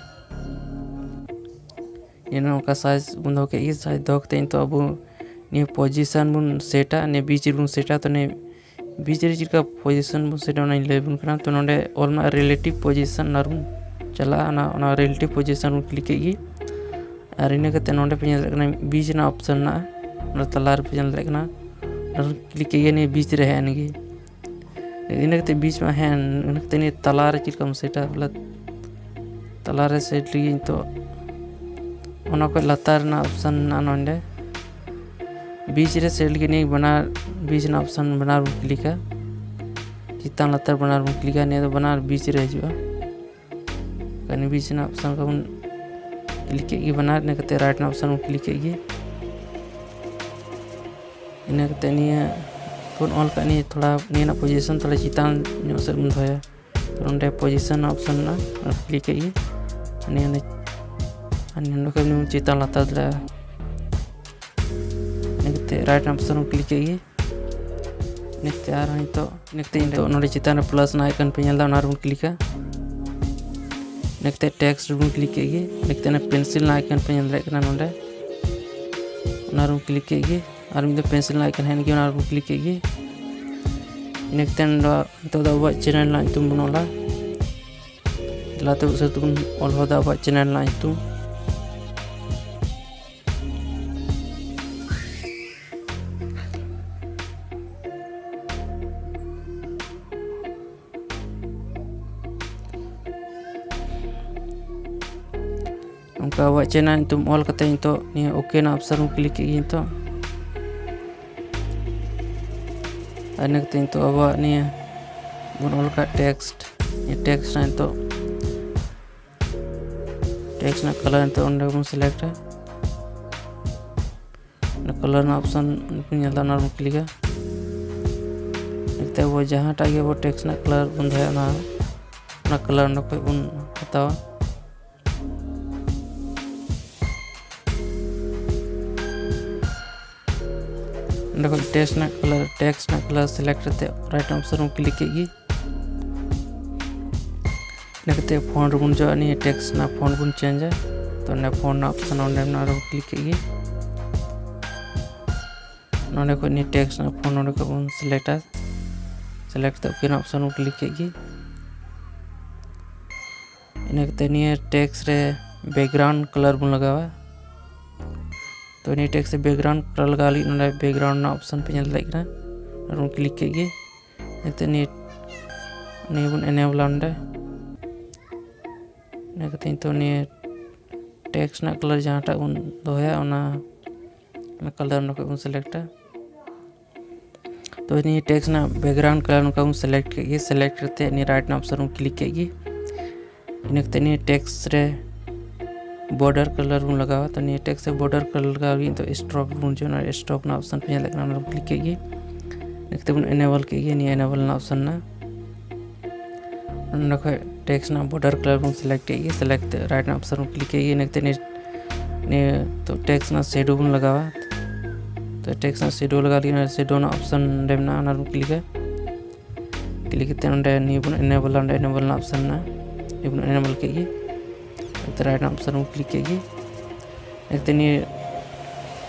ᱱᱤᱭᱟᱹ ᱱᱚᱝᱠᱟ size ᱵᱚᱱ ᱫᱚᱦᱚ ᱠᱮᱫ ᱜᱮ᱾ Size ᱫᱚᱦᱚ ᱠᱟᱛᱮ ᱱᱤᱛᱚᱜ ᱟᱵᱚ ᱱᱤᱭᱟᱹ position ᱵᱚᱱ setᱟ, ᱱᱤᱭᱟᱹ ᱵᱤᱪ ᱨᱮᱵᱚᱱ setᱟ᱾ ᱛᱚ ᱱᱤᱭᱟᱹ ᱵᱤᱪ ᱨᱮ ᱪᱮᱫ ᱞᱮᱠᱟ position ᱵᱚᱱ setᱟ, ᱚᱱᱟᱧ ᱞᱟᱹᱭ ᱟᱵᱚᱱ ᱠᱟᱱᱟ᱾ ᱛᱚ ᱱᱚᱰᱮ ᱚᱞ ᱢᱮᱱᱟᱜᱼᱟ relative position, ᱚᱱᱟ ᱨᱮᱵᱚᱱ ᱪᱟᱞᱟᱜᱼᱟ, ᱚᱱᱟ, ᱚᱱᱟ relative position ᱵᱚᱱ click ᱠᱮᱫ ᱜᱮ᱾ ᱟᱨ ᱤᱱᱟᱹ ᱠᱟᱛᱮ ᱱᱚᱰᱮ ᱯᱮ ᱧᱮᱞ ᱫᱟᱲᱮᱭᱟᱜ ᱠᱟᱱᱟ ᱵᱤᱪ ᱨᱮᱱᱟᱜ option ᱢᱮᱱᱟᱜᱼᱟ, ᱚᱱᱟ ᱛᱟᱞᱟ ᱨᱮ ᱯᱮ ᱧᱮᱞ ᱫᱟᱲᱮᱭᱟᱜ ᱠᱟᱱᱟ, ᱚᱱᱟ ᱨᱮ click ᱠᱮᱫ ᱜᱮ, ᱱᱤᱭᱟᱹ ᱵᱤᱪ ᱨᱮ ᱦᱮᱡ ᱮᱱ ᱜᱮ᱾ ᱤᱱᱟᱹ ᱠᱟᱛᱮ ᱵᱤᱪ ᱢᱟ ᱦᱮᱡ ᱮᱱ, ᱤᱱᱟᱹ ᱠᱟᱛᱮ ᱱᱤᱭᱟᱹ ᱛᱟᱞᱟ ᱨᱮ ᱪᱮᱫ ᱞᱮᱠᱟᱢ setᱟ, ᱵᱚᱞᱮ ᱛᱟᱞᱟ ᱨᱮ set ᱞᱟᱹᱜᱤᱫ ᱱᱤᱛᱚᱜ ᱚᱱᱟ ᱠᱷᱚᱡ ᱞᱟᱛᱟᱨ ᱨᱮᱱᱟᱜ option ᱢᱮᱱᱟᱜᱼᱟ ᱱᱚᱰᱮ᱾ ᱵᱤᱪ ᱨᱮ set ᱞᱟᱹᱜᱤᱫ ᱱᱤᱭᱟᱹ ᱵᱟᱱᱟᱨ, ᱵᱤᱪ ᱨᱮᱱᱟᱜ option ᱵᱟᱱᱟᱨ ᱵᱚᱱ clickᱟ᱾ ᱪᱮᱛᱟᱱ ᱞᱟᱛᱟᱨ ᱵᱟᱱᱟᱨ ᱵᱚᱱ ᱠᱞᱤᱠᱟ᱾ ᱱᱤᱭᱟᱹ ᱫᱚ ᱵᱟᱱᱟᱨ ᱵᱤᱪ ᱨᱮ ᱦᱤᱡᱩᱜᱼᱟ᱾ ᱠᱟᱹᱱᱤ ᱵᱤᱪ ᱨᱮᱱᱟᱜ ᱚᱯᱥᱚᱱ ᱠᱚᱵᱚᱱ ᱠᱞᱤᱠ ᱠᱮᱫ ᱜᱮ ᱵᱟᱱᱟᱨ, ᱤᱱᱟᱹ ᱠᱟᱛᱮ ᱨᱟᱭᱤᱴ ᱨᱮᱱᱟᱜ ᱚᱯᱥᱚᱱ ᱵᱚᱱ ᱠᱞᱤᱠ ᱠᱮᱫ ᱜᱮ᱾ ᱤᱱᱟᱹ ᱠᱟᱛᱮ ᱱᱤᱭᱟᱹ ᱵᱚᱱ ᱚᱞ ᱠᱟᱜ, ᱱᱤᱭᱟᱹ ᱛᱷᱚᱲᱟ, ᱱᱤᱭᱟᱹ ᱨᱮᱱᱟᱜ ᱯᱚᱡᱤᱥᱚᱱ ᱛᱷᱚᱲᱟ ᱪᱮᱛᱟᱱ ᱧᱚᱜ ᱥᱮᱫ ᱵᱚᱱ ᱫᱚᱦᱚᱭᱟ᱾ ᱛᱚ ᱱᱚᱸᱰᱮ ᱯᱚᱡᱤᱥᱚᱱ ᱨᱮᱱᱟᱜ ᱚᱯᱥᱚᱱ ᱢᱮᱱᱟᱜᱼᱟ, ᱚᱱᱟ ᱠᱞᱤᱠ ᱠᱮᱫ ᱜᱮ᱾ ᱟᱨ ᱱᱤᱭᱟᱹ ᱱᱤᱭᱟᱹ ᱱᱚᱸᱰᱮ ᱠᱷᱚᱱ ᱵᱚᱱ ᱪᱮᱛᱟᱱ ᱞᱟᱛᱟᱨ ᱫᱟᱲᱮᱭᱟᱜᱼᱟ᱾ ᱤᱱᱟᱹ ᱠᱟᱛᱮ ᱨᱟᱭᱤᱴ ᱨᱮᱱᱟᱜ ᱚᱯᱥᱚᱱ ᱵᱚᱱ ᱠᱞᱤᱠ ᱠᱮᱫ ᱜᱮ᱾ ᱤᱱᱟᱹ ᱠᱟᱛᱮ ᱟᱨᱦᱚᱸ ᱱᱤᱛᱚᱜ, ᱤᱱᱟᱹ ᱠᱟᱛᱮ ᱱᱤᱛᱚᱜ ᱱᱚᱸᱰᱮ ᱪᱮᱛᱟᱱ ᱨᱮ ᱯᱞᱟᱥ ᱨᱮᱱᱟᱜ ᱟᱭᱠᱚᱱ ᱯᱮ ᱧᱮᱞ ᱮᱫᱟ, ᱚᱱᱟ ᱨᱮᱵᱚᱱ ᱠᱞᱤᱠᱟ᱾ ᱤᱱᱟᱹ ᱠᱟᱛᱮ ᱴᱮᱠᱥᱴ ᱨᱮᱵᱚᱱ ᱠᱞᱤᱠ ᱠᱮᱫ ᱜᱮ᱾ ᱤᱱᱟᱹ ᱠᱟᱛᱮ ᱚᱱᱟ ᱯᱮᱱᱥᱤᱞ ᱨᱮᱱᱟᱜ ᱟᱭᱠᱚᱱ ᱯᱮ ᱧᱮᱞ ᱫᱟᱲᱮᱭᱟᱜ ᱠᱟᱱᱟ ᱱᱚᱸᱰᱮ, ᱚᱱᱟ ᱨᱮᱵᱚᱱ ᱠᱞᱤᱠ ᱠᱮᱫ ᱜᱮ᱾ ᱟᱨ ᱢᱤᱫ ᱫᱚ ᱯᱮᱱᱥᱤᱞ ᱨᱮᱱᱟᱜ ᱟᱭᱠᱚᱱ ᱦᱮᱡ ᱮᱱ ᱜᱮ, ᱚᱱᱟ ᱨᱮᱵᱚᱱ ᱠᱞᱤᱠ ᱠᱮᱫ ᱜᱮ᱾ ᱤᱱᱟᱹ ᱠᱟᱛᱮ ᱱᱚᱸᱰᱮ ᱱᱤᱛᱚᱜ ᱫᱚ ᱟᱵᱚᱣᱟᱜ ᱪᱮᱱᱮᱞ ᱨᱮᱱᱟᱜ ᱧᱩᱛᱩᱢ ᱵᱚᱱ ᱚᱞᱟ᱾ ᱞᱟᱦᱟᱛᱮ ᱩᱥᱟᱹᱨᱟ ᱛᱮᱵᱚᱱ ᱚᱞ ᱦᱚᱫᱟ ᱟᱵᱚᱣᱟᱜ ᱪᱮᱱᱮᱞ ᱨᱮᱱᱟᱜ ᱧᱩᱛᱩᱢ᱾ ᱚᱱᱠᱟ ᱟᱵᱚᱣᱟᱜ ᱪᱮᱱᱮᱞ ᱧᱩᱛᱩᱢ ᱚᱞ ᱠᱟᱛᱮ ᱱᱤᱛᱚᱜ ᱱᱤᱭᱟᱹ ᱳᱠᱮ ᱨᱮᱱᱟᱜ ᱚᱯᱥᱚᱱ ᱵᱚᱱ ᱠᱞᱤᱠ ᱠᱮᱫ ᱜᱮ ᱱᱤᱛᱚᱜ᱾ ᱟᱨ ᱤᱱᱟᱹ ᱠᱟᱛᱮ ᱱᱤᱛᱚᱜ ᱟᱵᱚᱣᱟᱜ ᱱᱤᱭᱟᱹ ᱵᱚᱱ ᱚᱞ ᱠᱟᱜ ᱴᱮᱠᱥᱴ, ᱱᱤᱭᱟᱹ ᱴᱮᱠᱥᱴ ᱨᱮᱱᱟᱜ ᱱᱤᱛᱚᱜ ᱴᱮᱠᱥᱴ ᱨᱮᱱᱟᱜ ᱠᱟᱞᱟᱨ ᱱᱤᱛᱚᱜ ᱚᱸᱰᱮ ᱵᱚᱱ ᱥᱤᱞᱮᱠᱴᱟ᱾ ᱚᱱᱟ ᱠᱟᱞᱟᱨ ᱨᱮᱱᱟᱜ ᱚᱯᱥᱚᱱ ᱵᱚᱱ ᱧᱮᱞ ᱮᱫᱟ, ᱚᱱᱟ ᱨᱮᱵᱚᱱ ᱠᱞᱤᱠᱟ᱾ ᱱᱤᱛᱚᱜ ᱟᱵᱚ ᱡᱟᱦᱟᱸᱴᱟᱜ ᱜᱮ ᱟᱵᱚ ᱴᱮᱠᱥᱴ ᱨᱮᱱᱟᱜ ᱠᱟᱞᱟᱨ ᱵᱚᱱ ᱫᱚᱦᱚᱭᱟ, ᱚᱱᱟ, ᱚᱱᱟ ᱠᱟᱞᱟᱨ ᱚᱸᱰᱮ ᱠᱷᱚᱱ ᱵᱚᱱ ᱦᱟᱛᱟᱣᱟ᱾ ᱚᱸᱰᱮ ᱠᱷᱚᱱ ᱴᱮᱠᱥᱴ ᱨᱮᱱᱟᱜ ᱠᱟᱞᱟᱨ, ᱴᱮᱠᱥᱴ ᱨᱮᱱᱟᱜ ᱠᱟᱞᱟᱨ ᱥᱤᱞᱮᱠᱴ ᱠᱟᱛᱮ ᱨᱟᱭᱤᱴ ᱚᱯᱥᱚᱱ ᱵᱚᱱ ᱠᱞᱤᱠ ᱠᱮᱫ ᱜᱮ᱾ ᱤᱱᱟᱹ ᱠᱟᱛᱮ ᱯᱷᱚᱱᱴ ᱨᱮᱵᱚᱱ ᱪᱟᱞᱟᱜᱼᱟ, ᱱᱤᱭᱟᱹ ᱴᱮᱠᱥᱴ ᱨᱮᱱᱟᱜ ᱯᱷᱚᱱᱴ ᱵᱚᱱ ᱪᱮᱧᱡᱟ᱾ ᱛᱚ ᱚᱸᱰᱮ ᱯᱷᱚᱱᱴ ᱨᱮᱱᱟᱜ ᱚᱯᱥᱚᱱ ᱚᱸᱰᱮ ᱢᱮᱱᱟᱜᱼᱟ, ᱚᱸᱰᱮ ᱵᱚᱱ ᱠᱞᱤᱠ ᱠᱮᱫ ᱜᱮ᱾ ᱱᱚᱸᱰᱮ ᱠᱷᱚᱱ ᱱᱤᱭᱟᱹ ᱴᱮᱠᱥᱴ ᱨᱮᱱᱟᱜ ᱯᱷᱚᱱᱴ ᱱᱚᱸᱰᱮ ᱠᱷᱚᱱ ᱵᱚᱱ ᱥᱤᱞᱮᱠᱴᱟ᱾ ᱥᱤᱞᱮᱠᱴ ᱠᱟᱛᱮ ᱳᱠᱮ ᱨᱮᱱᱟᱜ ᱚᱯᱥᱚᱱ ᱵᱚᱱ ᱠᱞᱤᱠ ᱠᱮᱫ ᱜᱮ᱾ ᱤᱱᱟᱹ ᱠᱟᱛᱮ ᱱᱤᱭᱟᱹ ᱴᱮᱠᱥᱴ ᱨᱮ ᱵᱮᱠᱜᱨᱟᱣᱩᱱᱰ ᱠᱟᱞᱟᱨ ᱵᱚᱱ ᱞᱟᱜᱟᱣᱟ᱾ ᱛᱚ ᱱᱤᱭᱟᱹ ᱴᱮᱠᱥᱴ ᱨᱮ ᱵᱮᱠᱜᱨᱟᱣᱩᱱᱰ ᱠᱟᱞᱟᱨ ᱞᱟᱜᱟᱣ ᱞᱟᱹᱜᱤᱫ ᱱᱚᱸᱰᱮ ᱵᱮᱠᱜᱨᱟᱣᱩᱱᱰ ᱨᱮᱱᱟᱜ ᱚᱯᱥᱚᱱ ᱯᱮ ᱧᱮᱞ ᱫᱟᱲᱮᱭᱟᱜ ᱠᱟᱱᱟ, ᱱᱚᱸᱰᱮ ᱵᱚᱱ ᱠᱞᱤᱠ ᱠᱮᱫ ᱜᱮ᱾ ᱤᱱᱟᱹ ᱠᱟᱛᱮ ᱱᱤᱭᱟᱹ, ᱱᱤᱭᱟᱹ ᱵᱚᱱ ᱮᱱᱮᱵᱞᱟ ᱱᱚᱸᱰᱮ᱾ ᱤᱱᱟᱹ ᱠᱟᱛᱮ ᱱᱤᱛᱚᱜ ᱱᱤᱭᱟᱹ ᱴᱮᱠᱥᱴ ᱨᱮᱱᱟᱜ ᱠᱟᱞᱟᱨ ᱡᱟᱦᱟᱸᱴᱟᱜ ᱵᱚᱱ ᱫᱚᱦᱚᱭᱟ, ᱚᱱᱟ, ᱚᱱᱟ ᱠᱟᱞᱟᱨ ᱚᱸᱰᱮ ᱠᱷᱚᱱ ᱵᱚᱱ ᱥᱤᱞᱮᱠᱴᱟ᱾ ᱛᱚ ᱱᱤᱭᱟᱹ ᱴᱮᱠᱥᱴ ᱨᱮᱱᱟᱜ ᱵᱮᱠᱜᱨᱟᱣᱩᱱᱰ ᱠᱟᱞᱟᱨ ᱱᱚᱝᱠᱟ ᱵᱚᱱ ᱥᱤᱞᱮᱠᱴ ᱠᱮᱫ ᱜᱮ᱾ ᱥᱤᱞᱮᱠᱴ ᱠᱟᱛᱮ ᱱᱤᱭᱟᱹ ᱨᱟᱭᱤᱴ ᱨᱮᱱᱟᱜ ᱚᱯᱥᱚᱱ ᱵᱚᱱ ᱠᱞᱤᱠ ᱠᱮᱫ ᱜᱮ᱾ ᱤᱱᱟᱹ ᱠᱟᱛᱮ ᱱᱤᱭᱟᱹ ᱴᱮᱠᱥᱴ ᱨᱮ ᱵᱚᱨᱰᱟᱨ ᱠᱟᱞᱟᱨ ᱵᱚᱱ ᱞᱟᱜᱟᱣᱟ᱾ ᱛᱚ ᱱᱤᱭᱟᱹ ᱴᱮᱠᱥᱴ ᱨᱮ ᱵᱚᱨᱰᱟᱨ ᱠᱟᱞᱟᱨ ᱞᱟᱜᱟᱣ ᱞᱟᱹᱜᱤᱫ ᱱᱤᱛᱚᱜ ᱥᱴᱨᱳᱠ ᱵᱚᱱ ᱦᱤᱡᱩᱜᱼᱟ᱾ ᱚᱱᱟ ᱥᱴᱨᱳᱠ ᱨᱮᱱᱟᱜ ᱚᱯᱥᱚᱱ ᱯᱮ ᱧᱮᱞ ᱫᱟᱲᱮᱭᱟᱜ ᱠᱟᱱᱟ, ᱚᱱᱟ ᱵᱚᱱ ᱠᱞᱤᱠ ᱠᱮᱫ ᱜᱮ᱾ ᱤᱱᱟᱹ ᱠᱟᱛᱮ ᱵᱚᱱ ᱮᱱᱮᱵᱚᱞ ᱠᱮᱫ ᱜᱮ ᱱᱤᱭᱟᱹ ᱮᱱᱮᱵᱚᱞ ᱨᱮᱱᱟᱜ ᱚᱯᱥᱚᱱ ᱨᱮᱱᱟᱜ᱾ ᱱᱚᱸᱰᱮ ᱠᱷᱚᱡ ᱴᱮᱠᱥᱴ ᱨᱮᱱᱟᱜ ᱵᱚᱨᱰᱟᱨ ᱠᱟᱞᱟᱨ ᱵᱚᱱ ᱥᱤᱞᱮᱠᱴ ᱠᱮᱫ ᱜᱮ᱾ ᱥᱤᱞᱮᱠᱴ ᱠᱟᱛᱮ ᱨᱟᱭᱤᱴ ᱨᱮᱱᱟᱜ ᱚᱯᱥᱚᱱ ᱵᱚᱱ ᱠᱞᱤᱠ ᱠᱮᱫ ᱜᱮ᱾ ᱤᱱᱟᱹ ᱠᱟᱛᱮ ᱱᱤᱭᱟᱹ, ᱱᱤᱭᱟᱹ ᱛᱚ ᱴᱮᱠᱥᱴ ᱨᱮᱱᱟᱜ ᱥᱮᱰᱳ ᱵᱚᱱ ᱞᱟᱜᱟᱣᱟ᱾ ᱛᱚ ᱴᱮᱠᱥᱴ ᱨᱮᱱᱟᱜ ᱥᱮᱰᱳ ᱞᱟᱜᱟᱣ ᱞᱟᱹᱜᱤᱫ ᱚᱱᱟ ᱥᱮᱰᱳ ᱨᱮᱱᱟᱜ ᱚᱯᱥᱚᱱ ᱚᱸᱰᱮ ᱢᱮᱱᱟᱜᱼᱟ, ᱚᱱᱟ ᱵᱚᱱ ᱠᱞᱤᱠᱟ᱾ ᱠᱞᱤᱠ ᱠᱟᱛᱮ ᱚᱸᱰᱮ ᱱᱤᱭᱟᱹ ᱵᱚᱱ ᱮᱱᱮᱵᱚᱞᱟ, ᱚᱸᱰᱮ ᱮᱱᱮᱵᱚᱞ ᱨᱮᱱᱟᱜ ᱚᱯᱥᱚᱱ ᱢᱮᱱᱟᱜᱼᱟ, ᱱᱤᱭᱟᱹ ᱵᱚᱱ ᱮᱱᱮᱵᱚᱞ ᱠᱮᱫ ᱜᱮ᱾ ᱱᱚᱛᱮ ᱨᱟᱭᱤᱴ ᱨᱮᱱᱟᱜ ᱚᱯᱥᱚᱱ ᱵᱚᱱ ᱠᱞᱤᱠ ᱠᱮᱫ ᱜᱮ᱾ ᱱᱤᱛᱚᱜ ᱱᱤᱭᱟᱹ,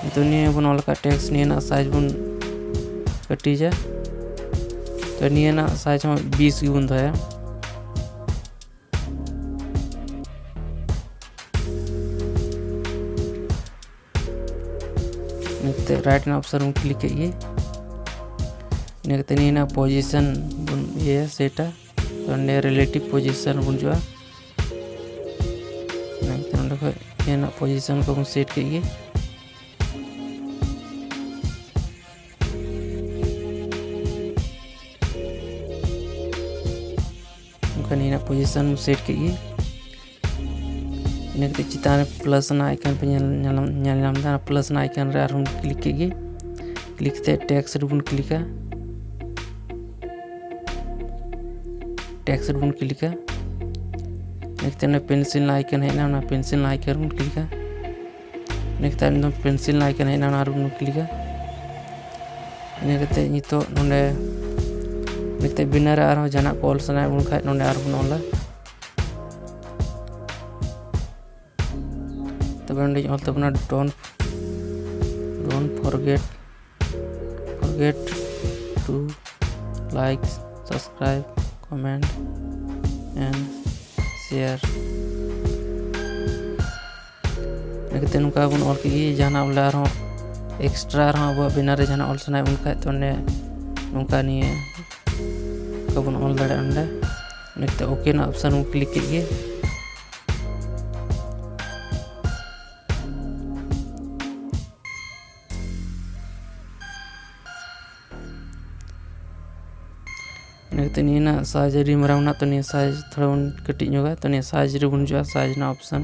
ᱱᱤᱛᱚᱜ ᱱᱤᱭᱟᱹ ᱵᱚᱱ ᱚᱞ ᱟᱠᱟᱫ ᱴᱮᱠᱥᱴ, ᱱᱤᱭᱟᱹ ᱨᱮᱱᱟᱜ ᱥᱟᱭᱤᱡᱽ ᱵᱚᱱ ᱠᱟᱹᱴᱤᱡᱟ᱾ ᱛᱚ ᱱᱤᱭᱟᱹ ᱨᱮᱱᱟᱜ ᱥᱟᱭᱤᱡᱽ ᱦᱚᱸ ᱵᱤᱥ ᱜᱮᱵᱚᱱ ᱫᱚᱦᱚᱭᱟ᱾ ᱱᱤᱛᱚᱜ ᱨᱟᱭᱤᱴ ᱨᱮᱱᱟᱜ ᱚᱯᱥᱚᱱ ᱵᱚᱱ ᱠᱞᱤᱠ ᱠᱮᱫ ᱜᱮ᱾ ᱤᱱᱟᱹ ᱠᱟᱛᱮ ᱱᱤᱭᱟᱹ ᱨᱮᱱᱟᱜ ᱯᱚᱡᱤᱥᱚᱱ ᱵᱚᱱ ᱤᱭᱟᱹᱭᱟ, ᱥᱮᱴᱟ᱾ ᱛᱚ ᱱᱚᱰᱮ ᱨᱤᱞᱮᱴᱤᱵᱷ ᱯᱚᱡᱤᱥᱚᱱ ᱵᱚᱱ ᱦᱤᱡᱩᱜᱼᱟ᱾ ᱤᱱᱟᱹ ᱠᱟᱛᱮ ᱱᱚᱰᱮ ᱠᱷᱚᱡ ᱱᱤᱭᱟᱹ ᱨᱮᱱᱟᱜ ᱯᱚᱡᱤᱥᱚᱱ ᱠᱚᱵᱚᱱ ᱥᱮᱴ ᱠᱮᱫ ᱜᱮ᱾ ᱚᱱᱠᱟ ᱱᱤᱭᱟᱹ ᱨᱮᱱᱟᱜ ᱯᱚᱡᱤᱥᱚᱱ ᱵᱚᱱ ᱥᱮᱴ ᱠᱮᱫ ᱜᱮ᱾ ᱤᱱᱟᱹ ᱠᱟᱛᱮ ᱪᱮᱛᱟᱱ ᱨᱮ ᱯᱞᱟᱥ ᱨᱮᱱᱟᱜ ᱟᱭᱠᱚᱱ ᱯᱮ ᱧᱮᱞ, ᱧᱮᱞ, ᱧᱮᱞ ᱧᱟᱢ ᱮᱫᱟ᱾ ᱚᱱᱟ ᱯᱞᱟᱥ ᱨᱮᱱᱟᱜ ᱟᱭᱠᱚᱱ ᱨᱮ ᱟᱨᱦᱚᱸ ᱠᱞᱤᱠ ᱠᱮᱫ ᱜᱮ᱾ ᱠᱞᱤᱠ ᱠᱟᱛᱮ ᱴᱮᱠᱥᱴ ᱨᱮᱵᱚᱱ ᱠᱞᱤᱠᱟ᱾ ᱴᱮᱠᱥᱴ ᱨᱮᱵᱚᱱ ᱠᱞᱤᱠᱟ᱾ ᱤᱱᱟᱹ ᱠᱟᱛᱮ ᱚᱱᱟ ᱯᱮᱱᱥᱤᱞ ᱨᱮᱱᱟᱜ ᱟᱭᱠᱚᱱ ᱦᱮᱡ ᱮᱱᱟ, ᱚᱱᱟ ᱯᱮᱱᱥᱤᱞ ᱨᱮᱱᱟᱜ ᱟᱭᱠᱚᱱ ᱨᱮᱵᱚᱱ ᱠᱞᱤᱠᱟ᱾ ᱤᱱᱟᱹ ᱠᱟᱛᱮ ᱱᱤᱛᱚᱜ ᱯᱮᱱᱥᱤᱞ ᱨᱮᱱᱟᱜ ᱟᱭᱠᱚᱱ ᱦᱮᱡ ᱮᱱᱟ, ᱚᱱᱟ ᱨᱮᱵᱚᱱ ᱠᱞᱤᱠᱟ᱾ ᱤᱱᱟᱹ ᱠᱟᱛᱮ ᱱᱤᱛᱚᱜ ᱱᱚᱰᱮ, ᱱᱤᱛᱚᱜ ᱵᱮᱱᱟᱨ ᱨᱮ ᱟᱨᱦᱚᱸ ᱡᱟᱦᱟᱱᱟᱜ ᱠᱚ ᱚᱞ ᱥᱟᱱᱟᱭᱮᱫ ᱵᱚᱱ ᱠᱷᱟᱡ ᱱᱚᱰᱮ ᱟᱨᱵᱚᱱ ᱚᱞᱟ᱾ ᱛᱚᱵᱮ ᱱᱚᱰᱮᱧ ᱚᱞ ᱛᱟᱵᱚᱱᱟ, don't, don't forget, forget to like, subscribe, comment and share᱾ ᱤᱱᱟᱹ ᱠᱟᱛᱮ ᱱᱚᱝᱠᱟ ᱵᱚᱱ ᱚᱞ ᱠᱮᱫ ᱜᱮ᱾ ᱡᱟᱦᱟᱱᱟᱜ ᱵᱚᱞᱮ ᱟᱨᱦᱚᱸ ᱮᱠᱥᱴᱨᱟ ᱟᱨᱦᱚᱸ ᱟᱵᱚᱣᱟᱜ ᱵᱮᱱᱟᱨ ᱨᱮ ᱡᱟᱦᱟᱱᱟᱜ ᱚᱞ ᱥᱟᱱᱟᱭᱮᱫ ᱵᱚᱱ ᱠᱷᱟᱡ, ᱛᱚ ᱚᱸᱰᱮ ᱱᱚᱝᱠᱟ ᱱᱤᱭᱟᱹ ᱱᱚᱝᱠᱟ ᱵᱚᱱ ᱚᱞ ᱫᱟᱲᱮᱭᱟᱜᱼᱟ ᱱᱚᱸᱰᱮ᱾ ᱤᱱᱟᱹ ᱠᱟᱛᱮ ᱳᱠᱮ ᱨᱮᱱᱟᱜ ᱚᱯᱥᱟᱱ ᱵᱚᱱ ᱠᱞᱤᱠ ᱠᱮᱫ ᱜᱮ᱾ ᱛᱚ ᱱᱤᱭᱟᱹ ᱨᱮᱱᱟᱜ size ᱟᱹᱰᱤ ᱢᱟᱨᱟᱝ ᱢᱮᱱᱟᱜᱼᱟ, ᱛᱚ ᱱᱤᱭᱟᱹ size ᱛᱷᱚᱲᱟ ᱵᱚᱱ ᱠᱟᱹᱴᱤᱡ ᱧᱚᱜᱟ᱾ ᱛᱚ ᱱᱤᱭᱟᱹ size ᱨᱮᱵᱚᱱ ᱦᱤᱡᱩᱜᱼᱟ, size ᱨᱮᱱᱟᱜ option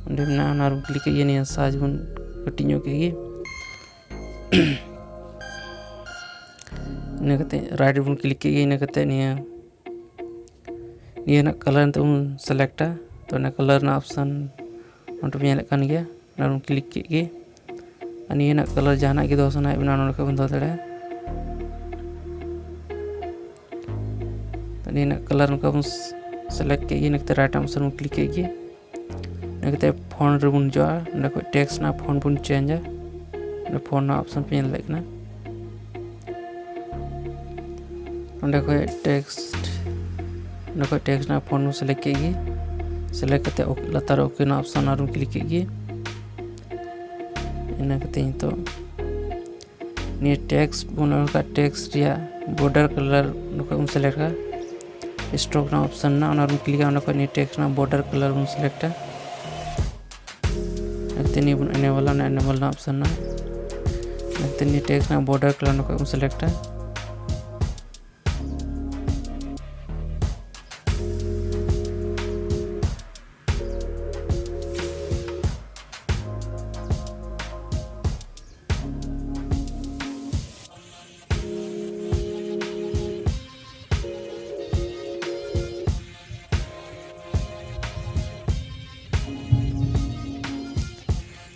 ᱚᱸᱰᱮ ᱢᱮᱱᱟᱜᱼᱟ, ᱚᱱᱟ ᱨᱮᱵᱚᱱ click ᱠᱮᱫ ᱜᱮ, ᱱᱤᱭᱟᱹ size ᱵᱚᱱ ᱠᱟᱹᱴᱤᱡ ᱧᱚᱜ ᱠᱮᱫ ᱜᱮ᱾ ᱤᱱᱟᱹ ᱠᱟᱛᱮ right ᱨᱮᱵᱚᱱ click ᱠᱮᱫ ᱜᱮ᱾ ᱤᱱᱟᱹ ᱠᱟᱛᱮ ᱱᱤᱭᱟᱹ ᱱᱤᱭᱟᱹ ᱨᱮᱱᱟᱜ color ᱱᱤᱛᱚᱜ ᱵᱚᱱ selectᱟ᱾ ᱛᱚ ᱚᱱᱟ color ᱨᱮᱱᱟᱜ option ᱱᱚᱰᱮ ᱵᱚᱱ ᱧᱮᱞᱮᱫ ᱠᱟᱱ ᱜᱮᱭᱟ, ᱚᱱᱟ ᱵᱚᱱ click ᱠᱮᱫ ᱜᱮ᱾ ᱟᱨ ᱱᱤᱭᱟᱹ ᱨᱮᱱᱟᱜ color ᱡᱟᱦᱟᱱᱟᱜ ᱜᱮ ᱫᱚᱦᱚ ᱥᱟᱱᱟᱭᱮᱫ ᱵᱚᱱᱟ, ᱱᱚᱰᱮ ᱠᱷᱚᱱ ᱵᱚᱱ ᱫᱚᱦᱚ ᱫᱟᱲᱮᱭᱟᱜᱼᱟ᱾ ᱛᱚ ᱱᱤᱭᱟᱹ ᱨᱮᱱᱟᱜ color ᱱᱚᱝᱠᱟ ᱵᱚᱱ select ᱠᱮᱫ ᱜᱮ, ᱤᱱᱟᱹ ᱠᱟᱛᱮ right option ᱵᱚᱱ click ᱠᱮᱫ ᱜᱮ᱾ ᱤᱱᱟᱹ ᱠᱟᱛᱮ font ᱨᱮᱵᱚᱱ ᱦᱤᱡᱩᱜᱼᱟ, ᱚᱸᱰᱮ ᱠᱷᱚᱱ text ᱨᱮᱱᱟᱜ font ᱵᱚᱱ changeᱟ᱾ ᱚᱸᱰᱮ font ᱨᱮᱱᱟᱜ option ᱯᱮ ᱧᱮᱞ ᱫᱟᱲᱮᱭᱟᱜ ᱠᱟᱱᱟ᱾ ᱚᱸᱰᱮ ᱠᱷᱚᱱ text, ᱚᱸᱰᱮ ᱠᱷᱚᱱ text ᱨᱮᱱᱟᱜ font ᱵᱚᱱ select ᱠᱮᱫ ᱜᱮ᱾ Select ᱠᱟᱛᱮ ok, ᱞᱟᱛᱟᱨ OK ᱨᱮᱱᱟᱜ option ᱟᱨᱦᱚᱸ click ᱠᱮᱫ ᱜᱮ᱾ ᱤᱱᱟᱹ ᱠᱟᱛᱮ ᱱᱤᱛᱚᱜ ᱱᱤᱭᱟᱹ text ᱵᱚᱱ ᱚᱞ ᱠᱟᱜ, text ᱨᱮᱭᱟᱜ border color ᱱᱚᱝᱠᱟ ᱵᱚᱱ select ᱠᱟᱜᱼᱟ᱾ Stroke ᱨᱮᱱᱟᱜ option ᱢᱮᱱᱟᱜᱼᱟ, ᱚᱱᱟ ᱵᱚᱱ click ᱟ᱾ ᱚᱸᱰᱮ ᱠᱷᱚᱱ ᱱᱤᱭᱟᱹ text ᱨᱮᱱᱟᱜ border color ᱵᱚᱱ selectᱟ᱾ ᱱᱤᱭᱟᱹ ᱵᱚᱱ enable ᱟ, ᱚᱱᱟ enable ᱨᱮᱱᱟᱜ option ᱢᱮᱱᱟᱜᱼᱟ᱾ ᱱᱤᱭᱟᱹ text ᱨᱮᱱᱟᱜ border color ᱱᱚᱝᱠᱟ ᱵᱚᱱ selectᱟ᱾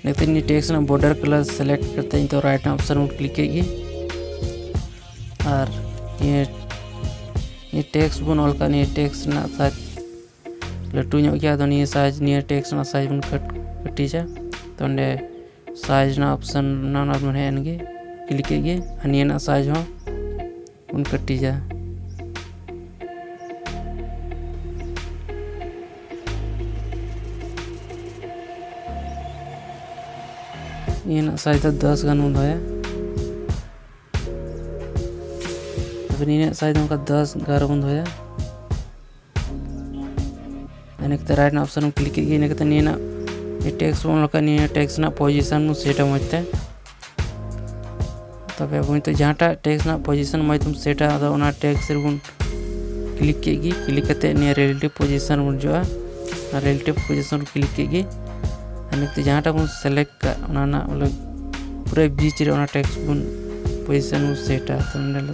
ᱱᱤᱛᱚᱜ ᱱᱤᱭᱟᱹ text ᱨᱮᱱᱟᱜ border color select ᱠᱟᱛᱮ ᱱᱤᱛᱚᱜ right ᱨᱮᱱᱟᱜ option ᱵᱚᱱ click ᱠᱮᱫ ᱜᱮ᱾ ᱟᱨ ᱱᱤᱭᱟᱹ, ᱱᱤᱭᱟᱹ text ᱵᱚᱱ ᱚᱞ ᱠᱟᱜ, ᱱᱤᱭᱟᱹ text ᱨᱮᱱᱟᱜ size ᱞᱟᱹᱴᱩ ᱧᱚᱜ ᱜᱮᱭᱟ, ᱟᱫᱚ ᱱᱤᱭᱟᱹ size, ᱱᱤᱭᱟᱹ text ᱨᱮᱱᱟᱜ size ᱵᱚᱱ ᱠᱟᱹᱴ-, ᱠᱟᱹᱴᱤᱡᱟ᱾ ᱛᱚ ᱚᱸᱰᱮ size ᱨᱮᱱᱟᱜ option ᱢᱮᱱᱟᱜᱼᱟ, ᱚᱱᱟ ᱵᱚᱱ ᱦᱮᱡ ᱮᱱ ᱜᱮ, click ᱠᱮᱫ ᱜᱮ, ᱟᱨ ᱱᱤᱭᱟᱹ ᱨᱮᱱᱟᱜ size ᱦᱚᱸ ᱵᱚᱱ ᱠᱟᱹᱴᱤᱡᱟ᱾ ᱱᱤᱭᱟᱹ ᱨᱮᱱᱟᱜ size ᱫᱚ ᱫᱚᱥ ᱜᱟᱱ ᱵᱚᱱ ᱫᱚᱦᱚᱭᱟ᱾ ᱛᱚᱵᱮ ᱱᱤᱭᱟᱹ ᱨᱮᱱᱟᱜ size ᱫᱚ ᱚᱱᱠᱟ ᱫᱚᱥ ᱮᱜᱟᱨᱚ ᱵᱚᱱ ᱫᱚᱦᱚᱭᱟ᱾ ᱤᱱᱟᱹ ᱠᱟᱛᱮ right ᱨᱮᱱᱟᱜ option ᱵᱚᱱ click ᱠᱮᱫ ᱜᱮ᱾ ᱤᱱᱟᱹ ᱠᱟᱛᱮ ᱱᱤᱭᱟᱹ ᱨᱮᱱᱟᱜ, ᱱᱤᱭᱟᱹ text ᱵᱚᱱ ᱚᱞ ᱠᱟᱜ, ᱱᱤᱭᱟᱹ text ᱨᱮᱱᱟᱜ position ᱵᱚᱱ set ᱟ ᱢᱚᱡᱽ ᱛᱮ᱾ ᱛᱚᱵᱮ ᱟᱵᱚ ᱱᱤᱛᱚᱜ ᱡᱟᱦᱟᱸᱴᱟᱜ ᱴᱮᱠᱥᱴ ᱨᱮᱱᱟᱜ ᱯᱚᱡᱤᱥᱚᱱ ᱢᱚᱡᱽ ᱛᱮᱢ ᱥᱮᱴᱟ, ᱟᱫᱚ ᱚᱱᱟ ᱴᱮᱠᱥᱴ ᱨᱮᱵᱚᱱ ᱠᱞᱤᱠ ᱠᱮᱫ ᱜᱮ᱾ ᱠᱞᱤᱠ ᱠᱟᱛᱮ ᱱᱤᱭᱟᱹ ᱨᱤᱞᱮᱴᱤᱵᱷ ᱯᱚᱡᱤᱥᱚᱱ ᱵᱚᱱ ᱦᱤᱡᱩᱜᱼᱟ᱾ ᱟᱨ ᱨᱤᱞᱮᱴᱤᱵᱷ ᱯᱚᱡᱤᱥᱚᱱ ᱠᱞᱤᱠ ᱠᱮᱫ ᱜᱮ᱾ ᱟᱨ ᱱᱤᱛᱚᱜ ᱡᱟᱦᱟᱸᱴᱟᱜ ᱵᱚᱱ ᱥᱤᱞᱮᱠᱴ ᱠᱟᱜ, ᱚᱱᱟ ᱨᱮᱱᱟᱜ ᱵᱚᱞᱮ ᱯᱩᱨᱟᱹ ᱵᱤᱪ ᱨᱮ ᱚᱱᱟ ᱴᱮᱠᱥᱴ ᱵᱚᱱ ᱯᱚᱡᱤᱥᱚᱱ ᱵᱚᱱ ᱥᱮᱴᱟ᱾ ᱛᱚ ᱱᱚᱰᱮ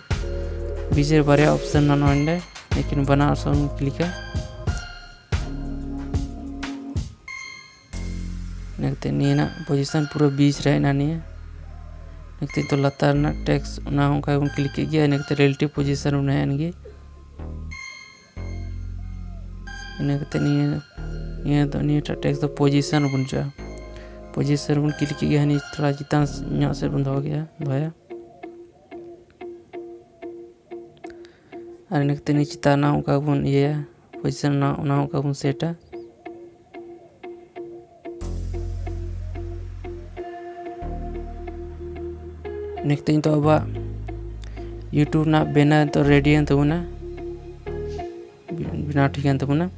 ᱵᱤᱪ ᱨᱮ ᱵᱟᱨᱭᱟ ᱚᱯᱥᱚᱱ ᱢᱮᱱᱟᱜᱼᱟ ᱱᱚᱰᱮ, ᱞᱮᱠᱤᱱ ᱵᱟᱱᱟᱨ ᱚᱯᱥᱚᱱ ᱵᱚᱱ ᱠᱞᱤᱠᱟ᱾ ᱤᱱᱟᱹ ᱠᱟᱛᱮ ᱱᱤᱭᱟᱹ ᱨᱮᱱᱟᱜ ᱯᱚᱡᱤᱥᱚᱱ ᱯᱩᱨᱟᱹ ᱵᱤᱪ ᱨᱮ ᱦᱮᱡ ᱮᱱᱟ ᱱᱤᱭᱟᱹ᱾ ᱤᱱᱟᱹ ᱠᱟᱛᱮ ᱱᱤᱛᱚᱜ ᱞᱟᱛᱟᱨ ᱨᱮᱱᱟᱜ ᱴᱮᱠᱥᱴ, ᱚᱱᱟ ᱦᱚᱸ ᱚᱱᱠᱟ ᱜᱮᱵᱚᱱ ᱠᱞᱤᱠ ᱠᱮᱫ ᱜᱮ᱾ ᱤᱱᱟᱹ ᱠᱟᱛᱮ ᱨᱤᱞᱮᱴᱤᱵᱷ ᱯᱚᱡᱤᱥᱚᱱ ᱵᱚᱱ ᱦᱮᱡ ᱮᱱ ᱜᱮ᱾ ᱤᱱᱟᱹ ᱠᱟᱛᱮ ᱱᱤᱭᱟᱹ, ᱱᱤᱭᱟᱹ ᱫᱚ, ᱱᱤᱭᱟᱹᱴᱟᱜ ᱴᱮᱠᱥᱴ ᱫᱚ ᱯᱚᱡᱤᱥᱚᱱ ᱨᱮᱵᱚᱱ ᱦᱤᱡᱩᱜᱼᱟ᱾ ᱯᱚᱡᱤᱥᱚᱱ ᱨᱮᱵᱚᱱ ᱠᱞᱤᱠ ᱠᱮᱫ ᱜᱮ, ᱦᱟᱹᱱᱤ ᱛᱷᱚᱲᱟ ᱪᱮᱛᱟᱱ ᱧᱚᱜ ᱥᱮᱫ ᱵᱚᱱ ᱫᱚᱦᱚ ᱠᱮᱫᱼᱟ, ᱫᱚᱦᱚᱭᱟ᱾ ᱟᱨ ᱤᱱᱟᱹ ᱠᱟᱛᱮ ᱱᱤᱭᱟᱹ ᱪᱮᱛᱟᱱ ᱨᱮᱱᱟᱜ ᱚᱱᱠᱟ ᱵᱚᱱ ᱤᱭᱟᱹᱭᱟ, ᱯᱚᱡᱤᱥᱚᱱ ᱨᱮᱱᱟᱜ ᱚᱱᱟ ᱚᱱᱠᱟ ᱵᱚᱱ ᱥᱮᱴᱟ᱾ ᱤᱱᱟᱹ ᱠᱟᱛᱮ ᱱᱤᱛᱚᱜ ᱟᱵᱚᱣᱟᱜ YouTube ᱨᱮᱱᱟᱜ ᱵᱮᱱᱟᱨ ᱱᱤᱛᱚᱜ ᱨᱮᱰᱤᱭᱮᱱ ᱛᱟᱵᱚᱱᱟ, ᱵᱮᱱᱟᱣ ᱴᱷᱤᱠ ᱮᱱ ᱛᱟᱵᱚᱱᱟ᱾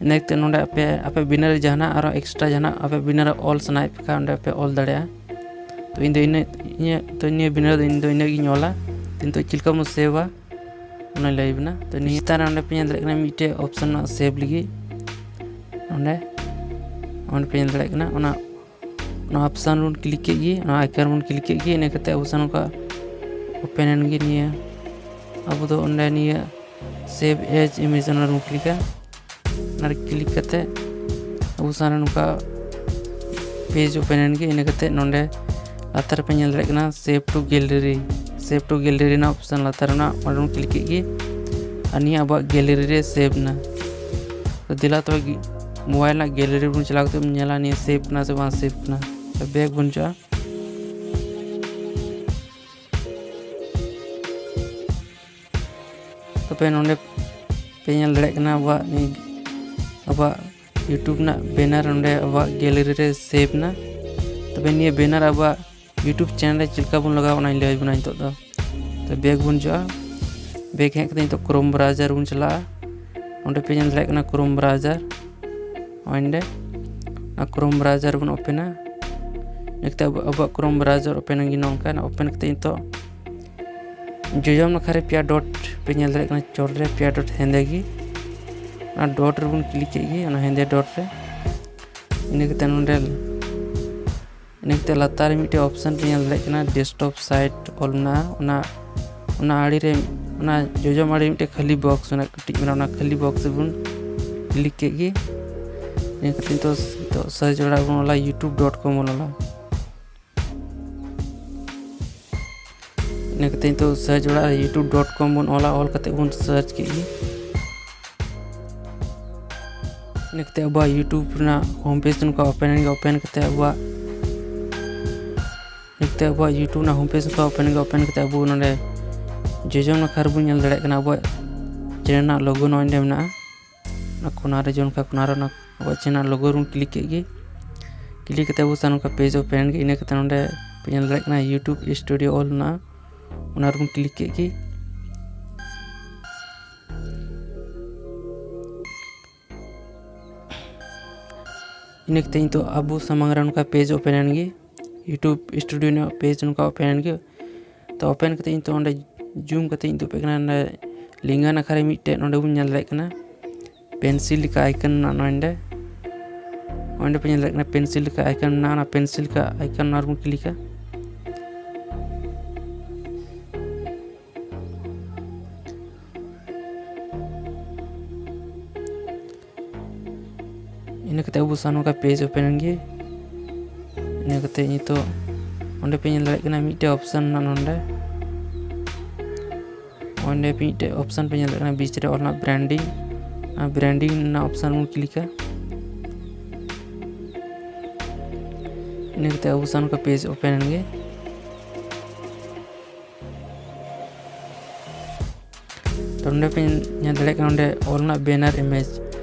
ᱤᱱᱟᱹ ᱠᱟᱛᱮ ᱱᱚᱰᱮ ᱟᱯᱮ, ᱟᱯᱮ ᱵᱮᱱᱟᱨ ᱨᱮ ᱡᱟᱦᱟᱱᱟᱜ ᱟᱨᱚ ᱮᱠᱥᱴᱨᱟ ᱡᱟᱦᱟᱱᱟᱜ ᱟᱯᱮ ᱵᱮᱱᱟᱨ ᱨᱮ ᱚᱞ ᱥᱟᱱᱟᱭᱮᱫ ᱯᱮ ᱠᱷᱟᱱ, ᱚᱸᱰᱮ ᱯᱮ ᱚᱞ ᱫᱟᱲᱮᱭᱟᱜᱼᱟ᱾ ᱛᱚ ᱤᱧ ᱫᱚ ᱤᱱᱟᱹ, ᱤᱧᱟᱹᱜ ᱛᱚ ᱱᱤᱭᱟᱹ ᱵᱮᱱᱟᱨ ᱫᱚ ᱤᱧ ᱫᱚ ᱤᱱᱟᱹᱜ ᱜᱤᱧ ᱚᱞᱟ᱾ ᱛᱚ ᱱᱤᱛᱚᱜ ᱪᱮᱫ ᱞᱮᱠᱟ ᱵᱚᱱ ᱥᱮᱵᱷᱟ, ᱚᱱᱟᱧ ᱞᱟᱹᱭ ᱟᱵᱤᱱᱟ᱾ ᱛᱚ ᱱᱤᱭᱟᱹ ᱪᱮᱛᱟᱱ ᱨᱮ ᱚᱸᱰᱮ ᱯᱮ ᱧᱮᱞ ᱫᱟᱲᱮᱭᱟᱜ ᱠᱟᱱᱟ ᱢᱤᱫᱴᱮᱡ ᱚᱯᱥᱚᱱ ᱢᱮᱱᱟᱜᱼᱟ ᱥᱮᱵᱷ ᱞᱟᱹᱜᱤᱫ᱾ ᱚᱸᱰᱮ, ᱚᱸᱰᱮ ᱯᱮ ᱧᱮᱞ ᱫᱟᱲᱮᱭᱟᱜ ᱠᱟᱱᱟ, ᱚᱱᱟ, ᱚᱱᱟ ᱚᱯᱥᱚᱱ ᱵᱚᱱ ᱠᱞᱤᱠ ᱠᱮᱫ ᱜᱮ, ᱚᱱᱟ ᱟᱭᱠᱚᱱ ᱵᱚᱱ ᱠᱞᱤᱠ ᱠᱮᱫ ᱜᱮ᱾ ᱤᱱᱟᱹ ᱠᱟᱛᱮ ᱟᱵᱚ ᱥᱟᱶ ᱱᱚᱝᱠᱟ ᱳᱯᱮᱱ ᱮᱱ ᱜᱮ ᱱᱤᱭᱟᱹ᱾ ᱟᱵᱚ ᱫᱚ ᱚᱸᱰᱮ ᱱᱤᱭᱟᱹ ᱥᱮᱵᱷ ᱮᱡᱽ ᱤᱢᱮᱡᱽ ᱚᱱᱟ ᱨᱮᱵᱚᱱ ᱠᱞᱤᱠᱟ᱾ ᱚᱱᱟ ᱨᱮ ᱠᱞᱤᱠ ᱠᱟᱛᱮ ᱟᱵᱚ ᱥᱟᱶ ᱱᱚᱝᱠᱟ ᱯᱮᱡᱽ ᱳᱯᱮᱱ ᱮᱱ ᱜᱮ᱾ ᱤᱱᱟᱹ ᱠᱟᱛᱮ ᱱᱚᱰᱮ ᱞᱟᱛᱟᱨ ᱨᱮᱯᱮ ᱧᱮᱞ ᱫᱟᱲᱮᱭᱟᱜ ᱠᱟᱱᱟ Save to Gallery, Save to Gallery ᱨᱮᱱᱟᱜ ᱚᱯᱥᱚᱱ ᱞᱟᱛᱟᱨ ᱨᱮᱱᱟᱜ ᱚᱸᱰᱮ ᱵᱚᱱ ᱠᱞᱤᱠ ᱠᱮᱫ ᱜᱮ᱾ ᱟᱨ ᱱᱤᱭᱟᱹ ᱟᱵᱚᱣᱟᱜ ᱜᱮᱞᱟᱨᱤ ᱨᱮ ᱥᱮᱵᱷ ᱮᱱᱟ᱾ ᱛᱚ ᱫᱮᱞᱟ ᱛᱚᱵᱮ ᱜᱮ ᱢᱳᱵᱟᱭᱤᱞ ᱨᱮᱱᱟᱜ ᱜᱮᱞᱟᱨᱤ ᱵᱚᱱ ᱪᱟᱞᱟᱣ ᱠᱟᱛᱮ ᱵᱚᱱ ᱧᱮᱞᱟ ᱱᱤᱭᱟᱹ ᱥᱮᱵᱷ ᱠᱟᱱᱟ ᱥᱮ ᱵᱟᱝ ᱥᱮᱵᱷ ᱠᱟᱱᱟ᱾ ᱛᱚ ᱵᱮᱠ ᱵᱚᱱ ᱦᱤᱡᱩᱜᱼᱟ᱾ ᱛᱚᱵᱮ ᱱᱚᱰᱮ ᱯᱮ ᱧᱮᱞ ᱫᱟᱲᱮᱭᱟᱜ ᱠᱟᱱᱟ ᱟᱵᱚᱣᱟᱜ ᱱᱤᱭᱟᱹ, ᱟᱵᱚᱣᱟᱜ YouTube ᱨᱮᱱᱟᱜ ᱵᱮᱱᱟᱨ ᱱᱚᱰᱮ ᱟᱵᱚᱣᱟᱜ ᱜᱮᱞᱟᱨᱤ ᱨᱮ ᱥᱮᱵᱷ ᱮᱱᱟ᱾ ᱛᱚᱵᱮ ᱱᱤᱭᱟᱹ ᱵᱮᱱᱟᱨ ᱟᱵᱚᱣᱟᱜ YouTube ᱪᱮᱱᱮᱞ ᱨᱮ ᱪᱮᱫ ᱞᱮᱠᱟ ᱵᱚᱱ ᱞᱟᱜᱟᱣᱟ, ᱚᱱᱟᱧ ᱞᱟᱹᱭ ᱟᱵᱚᱱᱟ ᱱᱤᱛᱚᱜ ᱫᱚ᱾ ᱛᱚ ᱵᱮᱠ ᱵᱚᱱ ᱦᱤᱡᱩᱜᱼᱟ᱾ ᱵᱮᱠ ᱦᱮᱡ ᱠᱟᱛᱮ ᱱᱤᱛᱚᱜ ᱠᱨᱳᱢ ᱵᱨᱟᱣᱡᱟᱨ ᱵᱚᱱ ᱪᱟᱞᱟᱜᱼᱟ᱾ ᱚᱸᱰᱮ ᱯᱮ ᱧᱮᱞ ᱫᱟᱲᱮᱭᱟᱜ ᱠᱟᱱᱟ ᱠᱨᱳᱢ ᱵᱨᱟᱣᱡᱟᱨ, ᱚᱸᱰᱮ ᱚᱱᱟ ᱠᱨᱳᱢ ᱵᱨᱟᱣᱡᱟᱨ ᱵᱚᱱ ᱳᱯᱮᱱᱟ᱾ ᱤᱱᱟᱹ ᱠᱟᱛᱮ ᱟᱵᱚ, ᱟᱵᱚᱣᱟᱜ Chrome browser open ᱜᱮ ᱱᱚᱝᱠᱟ ᱱᱟ᱾ Open ᱠᱟᱛᱮ ᱱᱤᱛᱚᱜ ᱡᱚᱡᱚᱢ ᱱᱟᱠᱷᱟ ᱨᱮ ᱯᱮᱭᱟ dot ᱯᱮ ᱧᱮᱞ ᱫᱟᱲᱮᱭᱟᱜ ᱠᱟᱱᱟ, ᱪᱚᱴ ᱨᱮ ᱯᱮᱭᱟ dot ᱦᱮᱸᱫᱮ ᱜᱮ, ᱚᱱᱟ dot ᱨᱮᱵᱚᱱ click ᱠᱮᱫ ᱜᱮ, ᱚᱱᱟ ᱦᱮᱸᱫᱮ dot ᱨᱮ᱾ ᱤᱱᱟᱹ ᱠᱟᱛᱮ ᱱᱚᱰᱮ, ᱤᱱᱟᱹ ᱠᱟᱛᱮ ᱞᱟᱛᱟᱨ ᱨᱮ ᱢᱤᱫᱴᱮᱡ option ᱯᱮ ᱧᱮᱞ ᱫᱟᱲᱮᱭᱟᱜ ᱠᱟᱱᱟ, desktop site ᱚᱞ ᱢᱮᱱᱟᱜᱼᱟ, ᱚᱱᱟ, ᱚᱱᱟ ᱟᱲᱮ ᱨᱮ, ᱚᱱᱟ ᱡᱚᱡᱚᱢ ᱟᱲᱮ ᱨᱮ ᱢᱤᱫᱴᱮᱡ ᱠᱷᱟᱹᱞᱤ box ᱢᱮᱱᱟᱜᱼᱟ, ᱠᱟᱹᱴᱤᱡ ᱢᱮᱱᱟᱜᱼᱟ, ᱚᱱᱟ ᱠᱷᱟᱹᱞᱤ box ᱨᱮᱵᱚᱱ click ᱠᱮᱫ ᱜᱮ᱾ ᱤᱱᱟᱹ ᱠᱟᱛᱮ ᱱᱤᱛᱚᱜ, ᱱᱤᱛᱚᱜ search ᱚᱲᱟᱜ ᱵᱚᱱ ᱚᱞᱟ, youtube dot com ᱵᱚᱱ ᱚᱞᱟ᱾ ᱤᱱᱟᱹ ᱠᱟᱛᱮ ᱱᱤᱛᱚᱜ search ᱚᱲᱟᱜ ᱨᱮ youtube dot com ᱵᱚᱱ ᱚᱞᱟ, ᱚᱞ ᱠᱟᱛᱮ ᱵᱚᱱ search ᱠᱮᱫ ᱜᱮ᱾ ᱤᱱᱟᱹ ᱠᱟᱛᱮ ᱟᱵᱚᱣᱟᱜ YouTube ᱨᱮᱱᱟᱜ home page ᱱᱚᱝᱠᱟ open ᱮᱱ ᱜᱮ᱾ Open ᱠᱟᱛᱮ ᱟᱵᱚᱣᱟᱜ, ᱤᱱᱟᱹ ᱠᱟᱛᱮ ᱟᱵᱚᱣᱟᱜ YouTube ᱨᱮᱱᱟᱜ home page ᱱᱚᱝᱠᱟ open ᱮᱱ ᱜᱮ᱾ Open ᱠᱟᱛᱮ ᱟᱵᱚ ᱱᱚᱰᱮ ᱡᱚᱡᱚᱢ ᱱᱟᱠᱷᱟ ᱨᱮᱵᱚᱱ ᱧᱮᱞ ᱫᱟᱲᱮᱭᱟᱜ ᱠᱟᱱᱟ ᱟᱵᱚᱣᱟᱜ channel ᱨᱮᱱᱟᱜ logo ᱱᱚᱜᱼᱚᱭ ᱱᱚᱰᱮ ᱢᱮᱱᱟᱜᱼᱟ᱾ ᱚᱱᱟ ᱠᱚᱱᱟ ᱨᱮ, ᱡᱚᱡᱚᱢ ᱱᱟᱠᱷᱟ ᱠᱚᱱᱟ ᱨᱮ ᱚᱱᱟ ᱟᱵᱚᱣᱟᱜ channel logo ᱨᱮᱵᱚᱱ click ᱠᱮᱫ ᱜᱮ᱾ Click ᱠᱟᱛᱮ ᱟᱵᱚ ᱥᱟᱶ ᱱᱚᱝᱠᱟ page open ᱮᱱ ᱜᱮ᱾ ᱤᱱᱟᱹ ᱠᱟᱛᱮ ᱱᱚᱰᱮ ᱯᱮ ᱧᱮᱞ ᱫᱟᱲᱮᱭᱟᱜ ᱠᱟᱱᱟ YouTube Studio ᱚᱞ ᱢᱮᱱᱟᱜᱼᱟ, ᱚᱱᱟ ᱨᱮᱵᱚᱱ click ᱠᱮᱫ ᱜᱮ᱾ ᱤᱱᱟᱹ ᱠᱟᱛᱮ ᱱᱤᱛᱚᱜ ᱟᱵᱚ ᱥᱟᱢᱟᱝ ᱨᱮ ᱱᱚᱝᱠᱟ page open ᱮᱱ ᱜᱮ, YouTube Studio ᱨᱮᱱᱟᱜ page ᱱᱚᱝᱠᱟ open ᱮᱱ ᱜᱮ᱾ ᱛᱚ open ᱠᱟᱛᱮ ᱱᱤᱛᱚᱜ ᱚᱸᱰᱮ zoom ᱠᱟᱛᱮ ᱱᱤᱛᱚᱜ ᱯᱮ ᱠᱟᱱᱟ, ᱚᱸᱰᱮ ᱞᱮᱸᱜᱟ ᱱᱟᱠᱷᱟ ᱨᱮ ᱢᱤᱫᱴᱮᱡ ᱱᱚᱰᱮ ᱵᱚᱱ ᱧᱮᱞ ᱫᱟᱲᱮᱭᱟᱜ ᱠᱟᱱᱟ pencil ᱞᱮᱠᱟ icon ᱢᱮᱱᱟᱜᱼᱟ ᱱᱚᱰᱮ᱾ ᱚᱸᱰᱮ ᱯᱮ ᱧᱮᱞ ᱫᱟᱲᱮᱭᱟᱜ ᱠᱟᱱᱟ pencil ᱞᱮᱠᱟ icon ᱢᱮᱱᱟᱜᱼᱟ, ᱚᱱᱟ pencil ᱞᱮᱠᱟ icon ᱚᱱᱟ ᱨᱮᱵᱚᱱ click ᱟ᱾ ᱤᱱᱟᱹ ᱠᱟᱛᱮ ᱟᱵᱚ ᱥᱟᱶ ᱱᱚᱝᱠᱟ page open ᱮᱱ ᱜᱮ᱾ ᱤᱱᱟᱹ ᱠᱟᱛᱮ ᱱᱤᱛᱚᱜ ᱚᱸᱰᱮ ᱯᱮ ᱧᱮᱞ ᱫᱟᱲᱮᱭᱟᱜ ᱠᱟᱱᱟ ᱢᱤᱫᱴᱮᱡ option ᱢᱮᱱᱟᱜᱼᱟ ᱱᱚᱰᱮ᱾ ᱚᱸᱰᱮ ᱢᱤᱫᱴᱮᱡ option ᱯᱮ ᱧᱮᱞ ᱫᱟᱲᱮᱭᱟᱜ ᱠᱟᱱᱟ ᱵᱤᱪ ᱨᱮ ᱚᱞ ᱢᱮᱱᱟᱜᱼᱟ branding᱾ ᱚᱱᱟ branding ᱨᱮᱱᱟᱜ option ᱵᱚᱱ click ᱟ᱾ ᱤᱱᱟᱹ ᱠᱟᱛᱮ ᱟᱵᱚ ᱥᱟᱶ ᱱᱚᱝᱠᱟ page open ᱮᱱ ᱜᱮ᱾ ᱛᱚ ᱱᱚᱰᱮ ᱯᱮ ᱧᱮᱞ ᱫᱟᱲᱮᱭᱟᱜ ᱠᱟᱱᱟ, ᱱᱚᱰᱮ ᱚᱞ ᱢᱮᱱᱟᱜᱼᱟ banner image᱾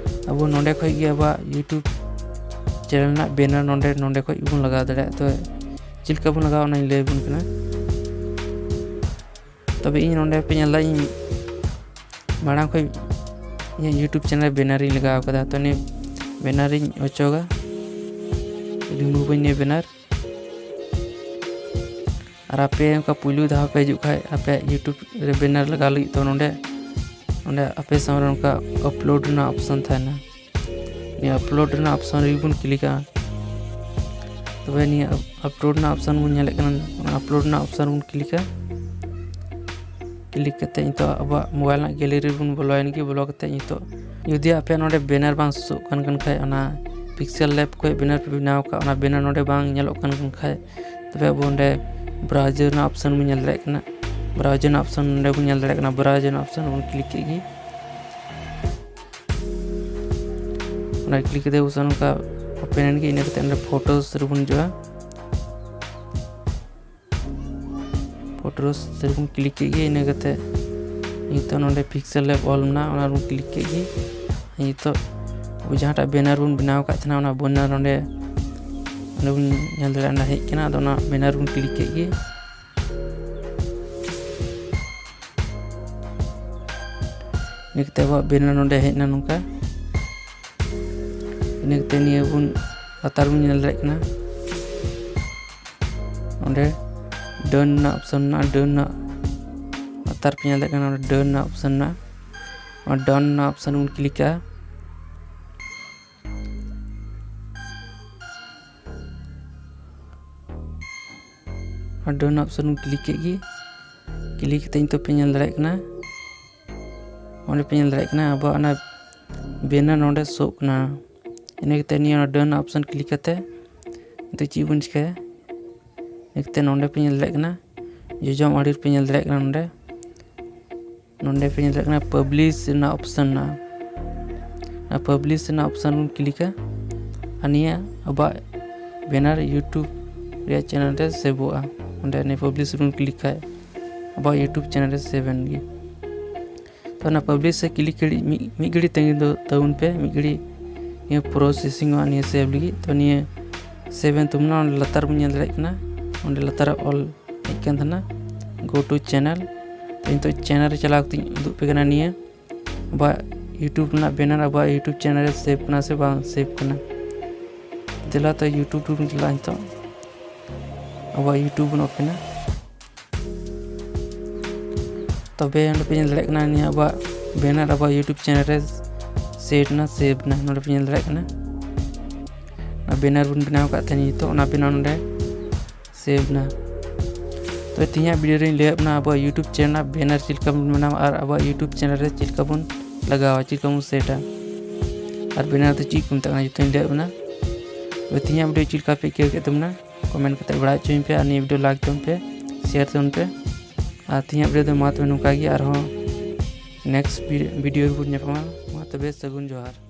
ᱟᱵᱚ ᱱᱚᱰᱮ ᱠᱷᱚᱡ ᱜᱮ ᱟᱵᱚᱣᱟᱜ YouTube channel ᱨᱮᱱᱟᱜ banner ᱱᱚᱰᱮ, ᱱᱚᱰᱮ ᱠᱷᱚᱡ ᱜᱮᱵᱚᱱ ᱞᱟᱜᱟᱣ ᱫᱟᱲᱮᱭᱟᱜᱼᱟ᱾ ᱛᱚ ᱪᱮᱫ ᱞᱮᱠᱟ ᱵᱚᱱ ᱞᱟᱜᱟᱣᱟ ᱚᱱᱟᱧ ᱞᱟᱹᱭ ᱟᱵᱚᱱ ᱠᱟᱱᱟ᱾ ᱛᱚᱵᱮ ᱤᱧ ᱱᱚᱰᱮ ᱯᱮ ᱧᱮᱞ ᱫᱟ, ᱤᱧ ᱢᱟᱲᱟᱝ ᱠᱷᱚᱡ ᱤᱧᱟᱹᱜ YouTube channel banner ᱤᱧ ᱞᱟᱜᱟᱣ ᱠᱟᱫᱟ᱾ ᱛᱚ ᱱᱤᱭᱟᱹ banner ᱤᱧ ᱚᱪᱚᱜᱟ, remove ᱟᱹᱧ ᱱᱤᱭᱟᱹ banner᱾ ᱟᱨ ᱟᱯᱮ ᱚᱱᱠᱟ ᱯᱩᱭᱞᱩ ᱫᱷᱟᱣ ᱯᱮ ᱦᱤᱡᱩᱜ ᱠᱷᱟᱡ, ᱟᱯᱮᱭᱟᱜ YouTube ᱨᱮ banner ᱞᱟᱜᱟᱣ ᱞᱟᱹᱜᱤᱫ, ᱛᱚ ᱱᱚᱰᱮ, ᱱᱚᱰᱮ ᱟᱯᱮ ᱥᱟᱢᱟᱝ ᱨᱮ ᱚᱱᱠᱟ upload ᱨᱮᱱᱟᱜ option ᱛᱟᱦᱮᱱᱟ᱾ ᱱᱤᱭᱟᱹ upload ᱨᱮᱱᱟᱜ option ᱨᱮᱜᱮ ᱵᱚᱱ ᱠᱞᱤᱠᱟ᱾ ᱛᱚᱵᱮ ᱱᱤᱭᱟᱹ upload ᱨᱮᱱᱟᱜ option ᱵᱚᱱ ᱧᱮᱞᱮᱫ ᱠᱟᱱᱟ, ᱚᱱᱟ upload ᱨᱮᱱᱟᱜ option ᱵᱚᱱ ᱠᱞᱤᱠᱟ᱾ ᱠᱞᱤᱠ ᱠᱟᱛᱮ ᱱᱤᱛᱚᱜ ᱟᱵᱚᱣᱟᱜ mobile ᱨᱮᱱᱟᱜ gallery ᱨᱮᱵᱚᱱ ᱵᱚᱞᱚᱭᱮᱱ ᱜᱮ᱾ ᱵᱚᱞᱚ ᱠᱟᱛᱮ ᱱᱤᱛᱚᱜ ᱡᱩᱫᱤ ᱟᱯᱮ ᱱᱚᱰᱮ banner ᱵᱟᱝ ᱥᱳᱜ ᱠᱟᱱ, ᱠᱟᱱ ᱠᱷᱟᱡ, ᱚᱱᱟ Pixel Lab ᱠᱷᱚᱡ banner ᱯᱮ ᱵᱮᱱᱟᱣ ᱟᱠᱟᱫ, ᱚᱱᱟ banner ᱱᱚᱰᱮ ᱵᱟᱝ ᱧᱮᱞᱚᱜ ᱠᱟᱱ, ᱠᱟᱱ ᱠᱷᱟᱡ, ᱛᱚᱵᱮ ᱟᱵᱚ ᱚᱸᱰᱮ browser ᱨᱮᱱᱟᱜ option ᱵᱚᱱ ᱧᱮᱞ ᱫᱟᱲᱮᱭᱟᱜ ᱠᱟᱱᱟ᱾ Browser ᱨᱮᱱᱟᱜ option ᱱᱚᱰᱮ ᱵᱚᱱ ᱧᱮᱞ ᱫᱟᱲᱮᱭᱟᱜ ᱠᱟᱱᱟ, browser ᱨᱮᱱᱟᱜ option ᱵᱚᱱ ᱠᱞᱤᱠ ᱠᱮᱫ ᱜᱮ᱾ ᱚᱱᱟ ᱠᱞᱤᱠ ᱠᱟᱛᱮ ᱵᱚᱱ ᱱᱚᱝᱠᱟ open ᱮᱱ ᱜᱮ᱾ ᱤᱱᱟᱹ ᱠᱟᱛᱮ ᱚᱸᱰᱮ Photos ᱨᱮᱵᱚᱱ ᱦᱤᱡᱩᱜᱼᱟ᱾ Photos ᱨᱮᱵᱚᱱ ᱠᱞᱤᱠ ᱠᱮᱫ ᱜᱮ᱾ ᱤᱱᱟᱹ ᱠᱟᱛᱮ ᱱᱤᱛᱚᱜ ᱱᱚᱰᱮ Pixel Lab ᱚᱞ ᱢᱮᱱᱟᱜᱼᱟ, ᱚᱱᱟ ᱨᱮᱵᱚᱱ ᱠᱞᱤᱠ ᱠᱮᱫ ᱜᱮ᱾ ᱱᱤᱛᱚᱜ ᱟᱵᱚ ᱡᱟᱦᱟᱸᱴᱟᱜ banner ᱵᱚᱱ ᱵᱮᱱᱟᱣ ᱟᱠᱟᱫ ᱛᱟᱦᱮᱱᱟ, ᱚᱱᱟ banner ᱱᱚᱰᱮ, ᱱᱚᱰᱮ ᱵᱚᱱ ᱧᱮᱞ ᱫᱟᱲᱮᱭᱟᱜᱼᱟ, ᱚᱸᱰᱮ ᱦᱮᱡ ᱠᱟᱱᱟ᱾ ᱟᱫᱚ ᱚᱱᱟ banner ᱵᱚᱱ ᱠᱞᱤᱠ ᱠᱮᱫ ᱜᱮ᱾ ᱤᱱᱟᱹ ᱠᱟᱛᱮ ᱟᱵᱚᱣᱟᱜ banner ᱱᱚᱰᱮ ᱦᱮᱡ ᱮᱱᱟ ᱱᱚᱝᱠᱟ᱾ ᱤᱱᱟᱹ ᱠᱟᱛᱮ ᱱᱤᱭᱟᱹ ᱵᱚᱱ ᱞᱟᱛᱟᱨ ᱵᱚᱱ ᱧᱮᱞ ᱫᱟᱲᱮᱭᱟᱜ ᱠᱟᱱᱟ, ᱚᱸᱰᱮ done ᱨᱮᱱᱟᱜ option ᱢᱮᱱᱟᱜᱼᱟ᱾ Done ᱨᱮᱱᱟᱜ ᱞᱟᱛᱟᱨ ᱯᱮ ᱧᱮᱞ ᱫᱟᱲᱮᱭᱟᱜ ᱠᱟᱱᱟ, ᱚᱸᱰᱮ done ᱨᱮᱱᱟᱜ option ᱢᱮᱱᱟᱜᱼᱟ᱾ ᱚᱱᱟ done ᱨᱮᱱᱟᱜ option ᱵᱚᱱ ᱠᱞᱤᱠᱟ᱾ ᱟᱨ done option ᱵᱚᱱ ᱠᱞᱤᱠ ᱠᱮᱫ ᱜᱮ᱾ ᱠᱞᱤᱠ ᱠᱟᱛᱮ ᱱᱤᱛᱚᱜ ᱯᱮ ᱧᱮᱞ ᱫᱟᱲᱮᱭᱟᱜ ᱠᱟᱱᱟ, ᱚᱸᱰᱮ ᱯᱮ ᱧᱮᱞ ᱫᱟᱲᱮᱭᱟᱜ ᱠᱟᱱᱟ ᱟᱵᱚᱣᱟᱜ ᱚᱱᱟ banner ᱱᱚᱰᱮ ᱥᱳᱜ ᱠᱟᱱᱟ᱾ ᱤᱱᱟᱹ ᱠᱟᱛᱮ ᱱᱤᱭᱟᱹ done ᱨᱮᱱᱟᱜ option ᱠᱞᱤᱠ ᱠᱟᱛᱮ ᱱᱤᱛᱚᱜ ᱪᱮᱫ ᱵᱚᱱ ᱪᱤᱠᱟᱹᱭᱟ? ᱤᱱᱟᱹ ᱠᱟᱛᱮ ᱱᱚᱰᱮ ᱯᱮ ᱧᱮᱞ ᱫᱟᱲᱮᱭᱟᱜ ᱠᱟᱱᱟ, ᱡᱚᱡᱚᱢ ᱟᱲᱮ ᱨᱮᱯᱮ ᱧᱮᱞ ᱫᱟᱲᱮᱭᱟᱜ ᱠᱟᱱᱟ, ᱱᱚᱰᱮ, ᱱᱚᱰᱮ ᱯᱮ ᱧᱮᱞ ᱫᱟᱲᱮᱭᱟᱜ ᱠᱟᱱᱟ publish ᱨᱮᱱᱟᱜ option ᱢᱮᱱᱟᱜᱼᱟ᱾ ᱚᱱᱟ publish ᱨᱮᱱᱟᱜ option ᱵᱚᱱ ᱠᱞᱤᱠᱟ᱾ ᱟᱨ ᱱᱤᱭᱟᱹ ᱟᱵᱚᱣᱟᱜ banner YouTube ᱨᱮᱭᱟᱜ channel ᱨᱮ ᱥᱮᱵᱷᱚᱜᱼᱟ᱾ ᱚᱸᱰᱮ ᱱᱤᱭᱟᱹ publish ᱵᱚᱱ ᱠᱞᱤᱠ ᱠᱷᱟᱡ ᱟᱵᱚᱣᱟᱜ YouTube channel ᱨᱮ ᱥᱮᱵᱷ ᱮᱱ ᱜᱮ᱾ ᱛᱚ ᱚᱱᱟ publish ᱨᱮ ᱠᱞᱤᱠ ᱜᱷᱟᱹᱲᱤᱡ ᱢᱤᱫ, ᱢᱤᱫ ᱜᱷᱟᱹᱲᱤᱡ ᱛᱟᱺᱜᱤ ᱫᱚ ᱛᱟᱵᱚᱱ ᱯᱮ, ᱢᱤᱫ ᱜᱷᱟᱹᱲᱤᱡ ᱱᱤᱭᱟᱹ processing ᱚᱜᱼᱟ ᱱᱤᱭᱟᱹ ᱥᱮᱵᱷ ᱞᱟᱹᱜᱤᱫ᱾ ᱛᱚ ᱱᱤᱭᱟᱹ ᱥᱮᱵᱷ ᱮᱱ ᱛᱟᱵᱚᱱᱟ, ᱚᱸᱰᱮ ᱞᱟᱛᱟᱨ ᱵᱚᱱ ᱧᱮᱞ ᱫᱟᱲᱮᱭᱟᱜ ᱠᱟᱱᱟ, ᱚᱸᱰᱮ ᱞᱟᱛᱟᱨ ᱨᱮ ᱚᱞ ᱦᱮᱡ ᱠᱟᱱ ᱛᱟᱦᱮᱱᱟ, go to channel᱾ ᱛᱚ ᱱᱤᱛᱚᱜ channel ᱨᱮ ᱪᱟᱞᱟᱣ ᱠᱟᱛᱮᱧ ᱩᱫᱩᱜ ᱟᱯᱮ ᱠᱟᱱᱟ᱾ ᱱᱤᱭᱟᱹ ᱟᱵᱚᱣᱟᱜ YouTube ᱨᱮᱱᱟᱜ banner ᱟᱵᱚᱣᱟᱜ YouTube channel ᱨᱮ ᱥᱮᱵᱷ ᱠᱟᱱᱟ ᱥᱮ ᱵᱟᱝ ᱥᱮᱵᱷ ᱠᱟᱱᱟ᱾ ᱫᱮᱞᱟ ᱛᱚ YouTube ᱨᱮᱵᱚᱱ ᱪᱟᱞᱟᱜᱼᱟ ᱱᱤᱛᱚᱜ᱾ ᱟᱵᱚᱣᱟᱜ YouTube ᱵᱚᱱ open ᱟ᱾ ᱛᱚᱵᱮ ᱱᱚᱰᱮ ᱯᱮ ᱧᱮᱞ ᱫᱟᱲᱮᱭᱟᱜ ᱠᱟᱱᱟ, ᱱᱤᱭᱟᱹ ᱟᱵᱚᱣᱟᱜ banner ᱟᱵᱚᱣᱟᱜ YouTube channel ᱨᱮ set ᱮᱱᱟ, save ᱮᱱᱟ᱾ ᱱᱚᱰᱮ ᱯᱮ ᱧᱮᱞ ᱫᱟᱲᱮᱭᱟᱜ ᱠᱟᱱᱟ, ᱚᱱᱟ banner ᱵᱚᱱ ᱵᱮᱱᱟᱣ ᱟᱠᱟᱫ ᱛᱟᱦᱮᱸᱫ, ᱱᱤᱛᱚᱜ ᱚᱱᱟ banner ᱱᱚᱰᱮ save ᱮᱱᱟ᱾ ᱛᱚᱵᱮ ᱛᱮᱦᱮᱧᱟᱜ video ᱨᱮᱧ ᱞᱟᱹᱭᱟᱫ ᱵᱚᱱᱟ ᱟᱵᱚᱣᱟᱜ YouTube channel ᱨᱮᱱᱟᱜ banner ᱪᱮᱫ ᱞᱮᱠᱟ ᱵᱚᱱ ᱵᱮᱱᱟᱣᱟ ᱟᱨ ᱟᱵᱚᱣᱟᱜ YouTube channel ᱨᱮ ᱪᱮᱫ ᱞᱮᱠᱟ ᱵᱚᱱ ᱞᱟᱜᱟᱣᱟ, ᱪᱮᱫ ᱞᱮᱠᱟ ᱵᱚᱱ ᱥᱮᱴᱟ᱾ ᱟᱨ banner ᱫᱚ ᱪᱮᱫ ᱠᱚ ᱢᱮᱛᱟᱜ ᱠᱟᱱᱟ, ᱡᱚᱛᱚᱧ ᱞᱟᱹᱭᱟᱫ ᱵᱚᱱᱟ᱾ ᱛᱚᱵᱮ ᱛᱮᱦᱮᱧᱟᱜ video ᱪᱮᱫ ᱞᱮᱠᱟ ᱯᱮ ᱟᱹᱭᱠᱟᱹᱣ ᱠᱮᱫ ᱛᱟᱵᱚᱱᱟ, comment ᱠᱟᱛᱮ ᱵᱟᱲᱟᱭ ᱦᱚᱪᱚᱧ ᱯᱮ᱾ ᱟᱨ ᱱᱤᱭᱟᱹ video like ᱛᱟᱵᱚᱱ ᱯᱮ, share ᱛᱟᱵᱚᱱ ᱯᱮ᱾ ᱟᱨ ᱛᱮᱦᱮᱧᱟᱜ video ᱫᱚ ᱢᱟ ᱛᱚᱵᱮ ᱱᱚᱝᱠᱟ ᱜᱮ, ᱟᱨᱦᱚᱸ next vi-, video ᱨᱮᱵᱚᱱ ᱧᱟᱯᱟᱢᱟ᱾ ᱢᱟ ᱛᱚᱵᱮ ᱥᱟᱹᱜᱩᱱ ᱡᱚᱦᱟᱨ᱾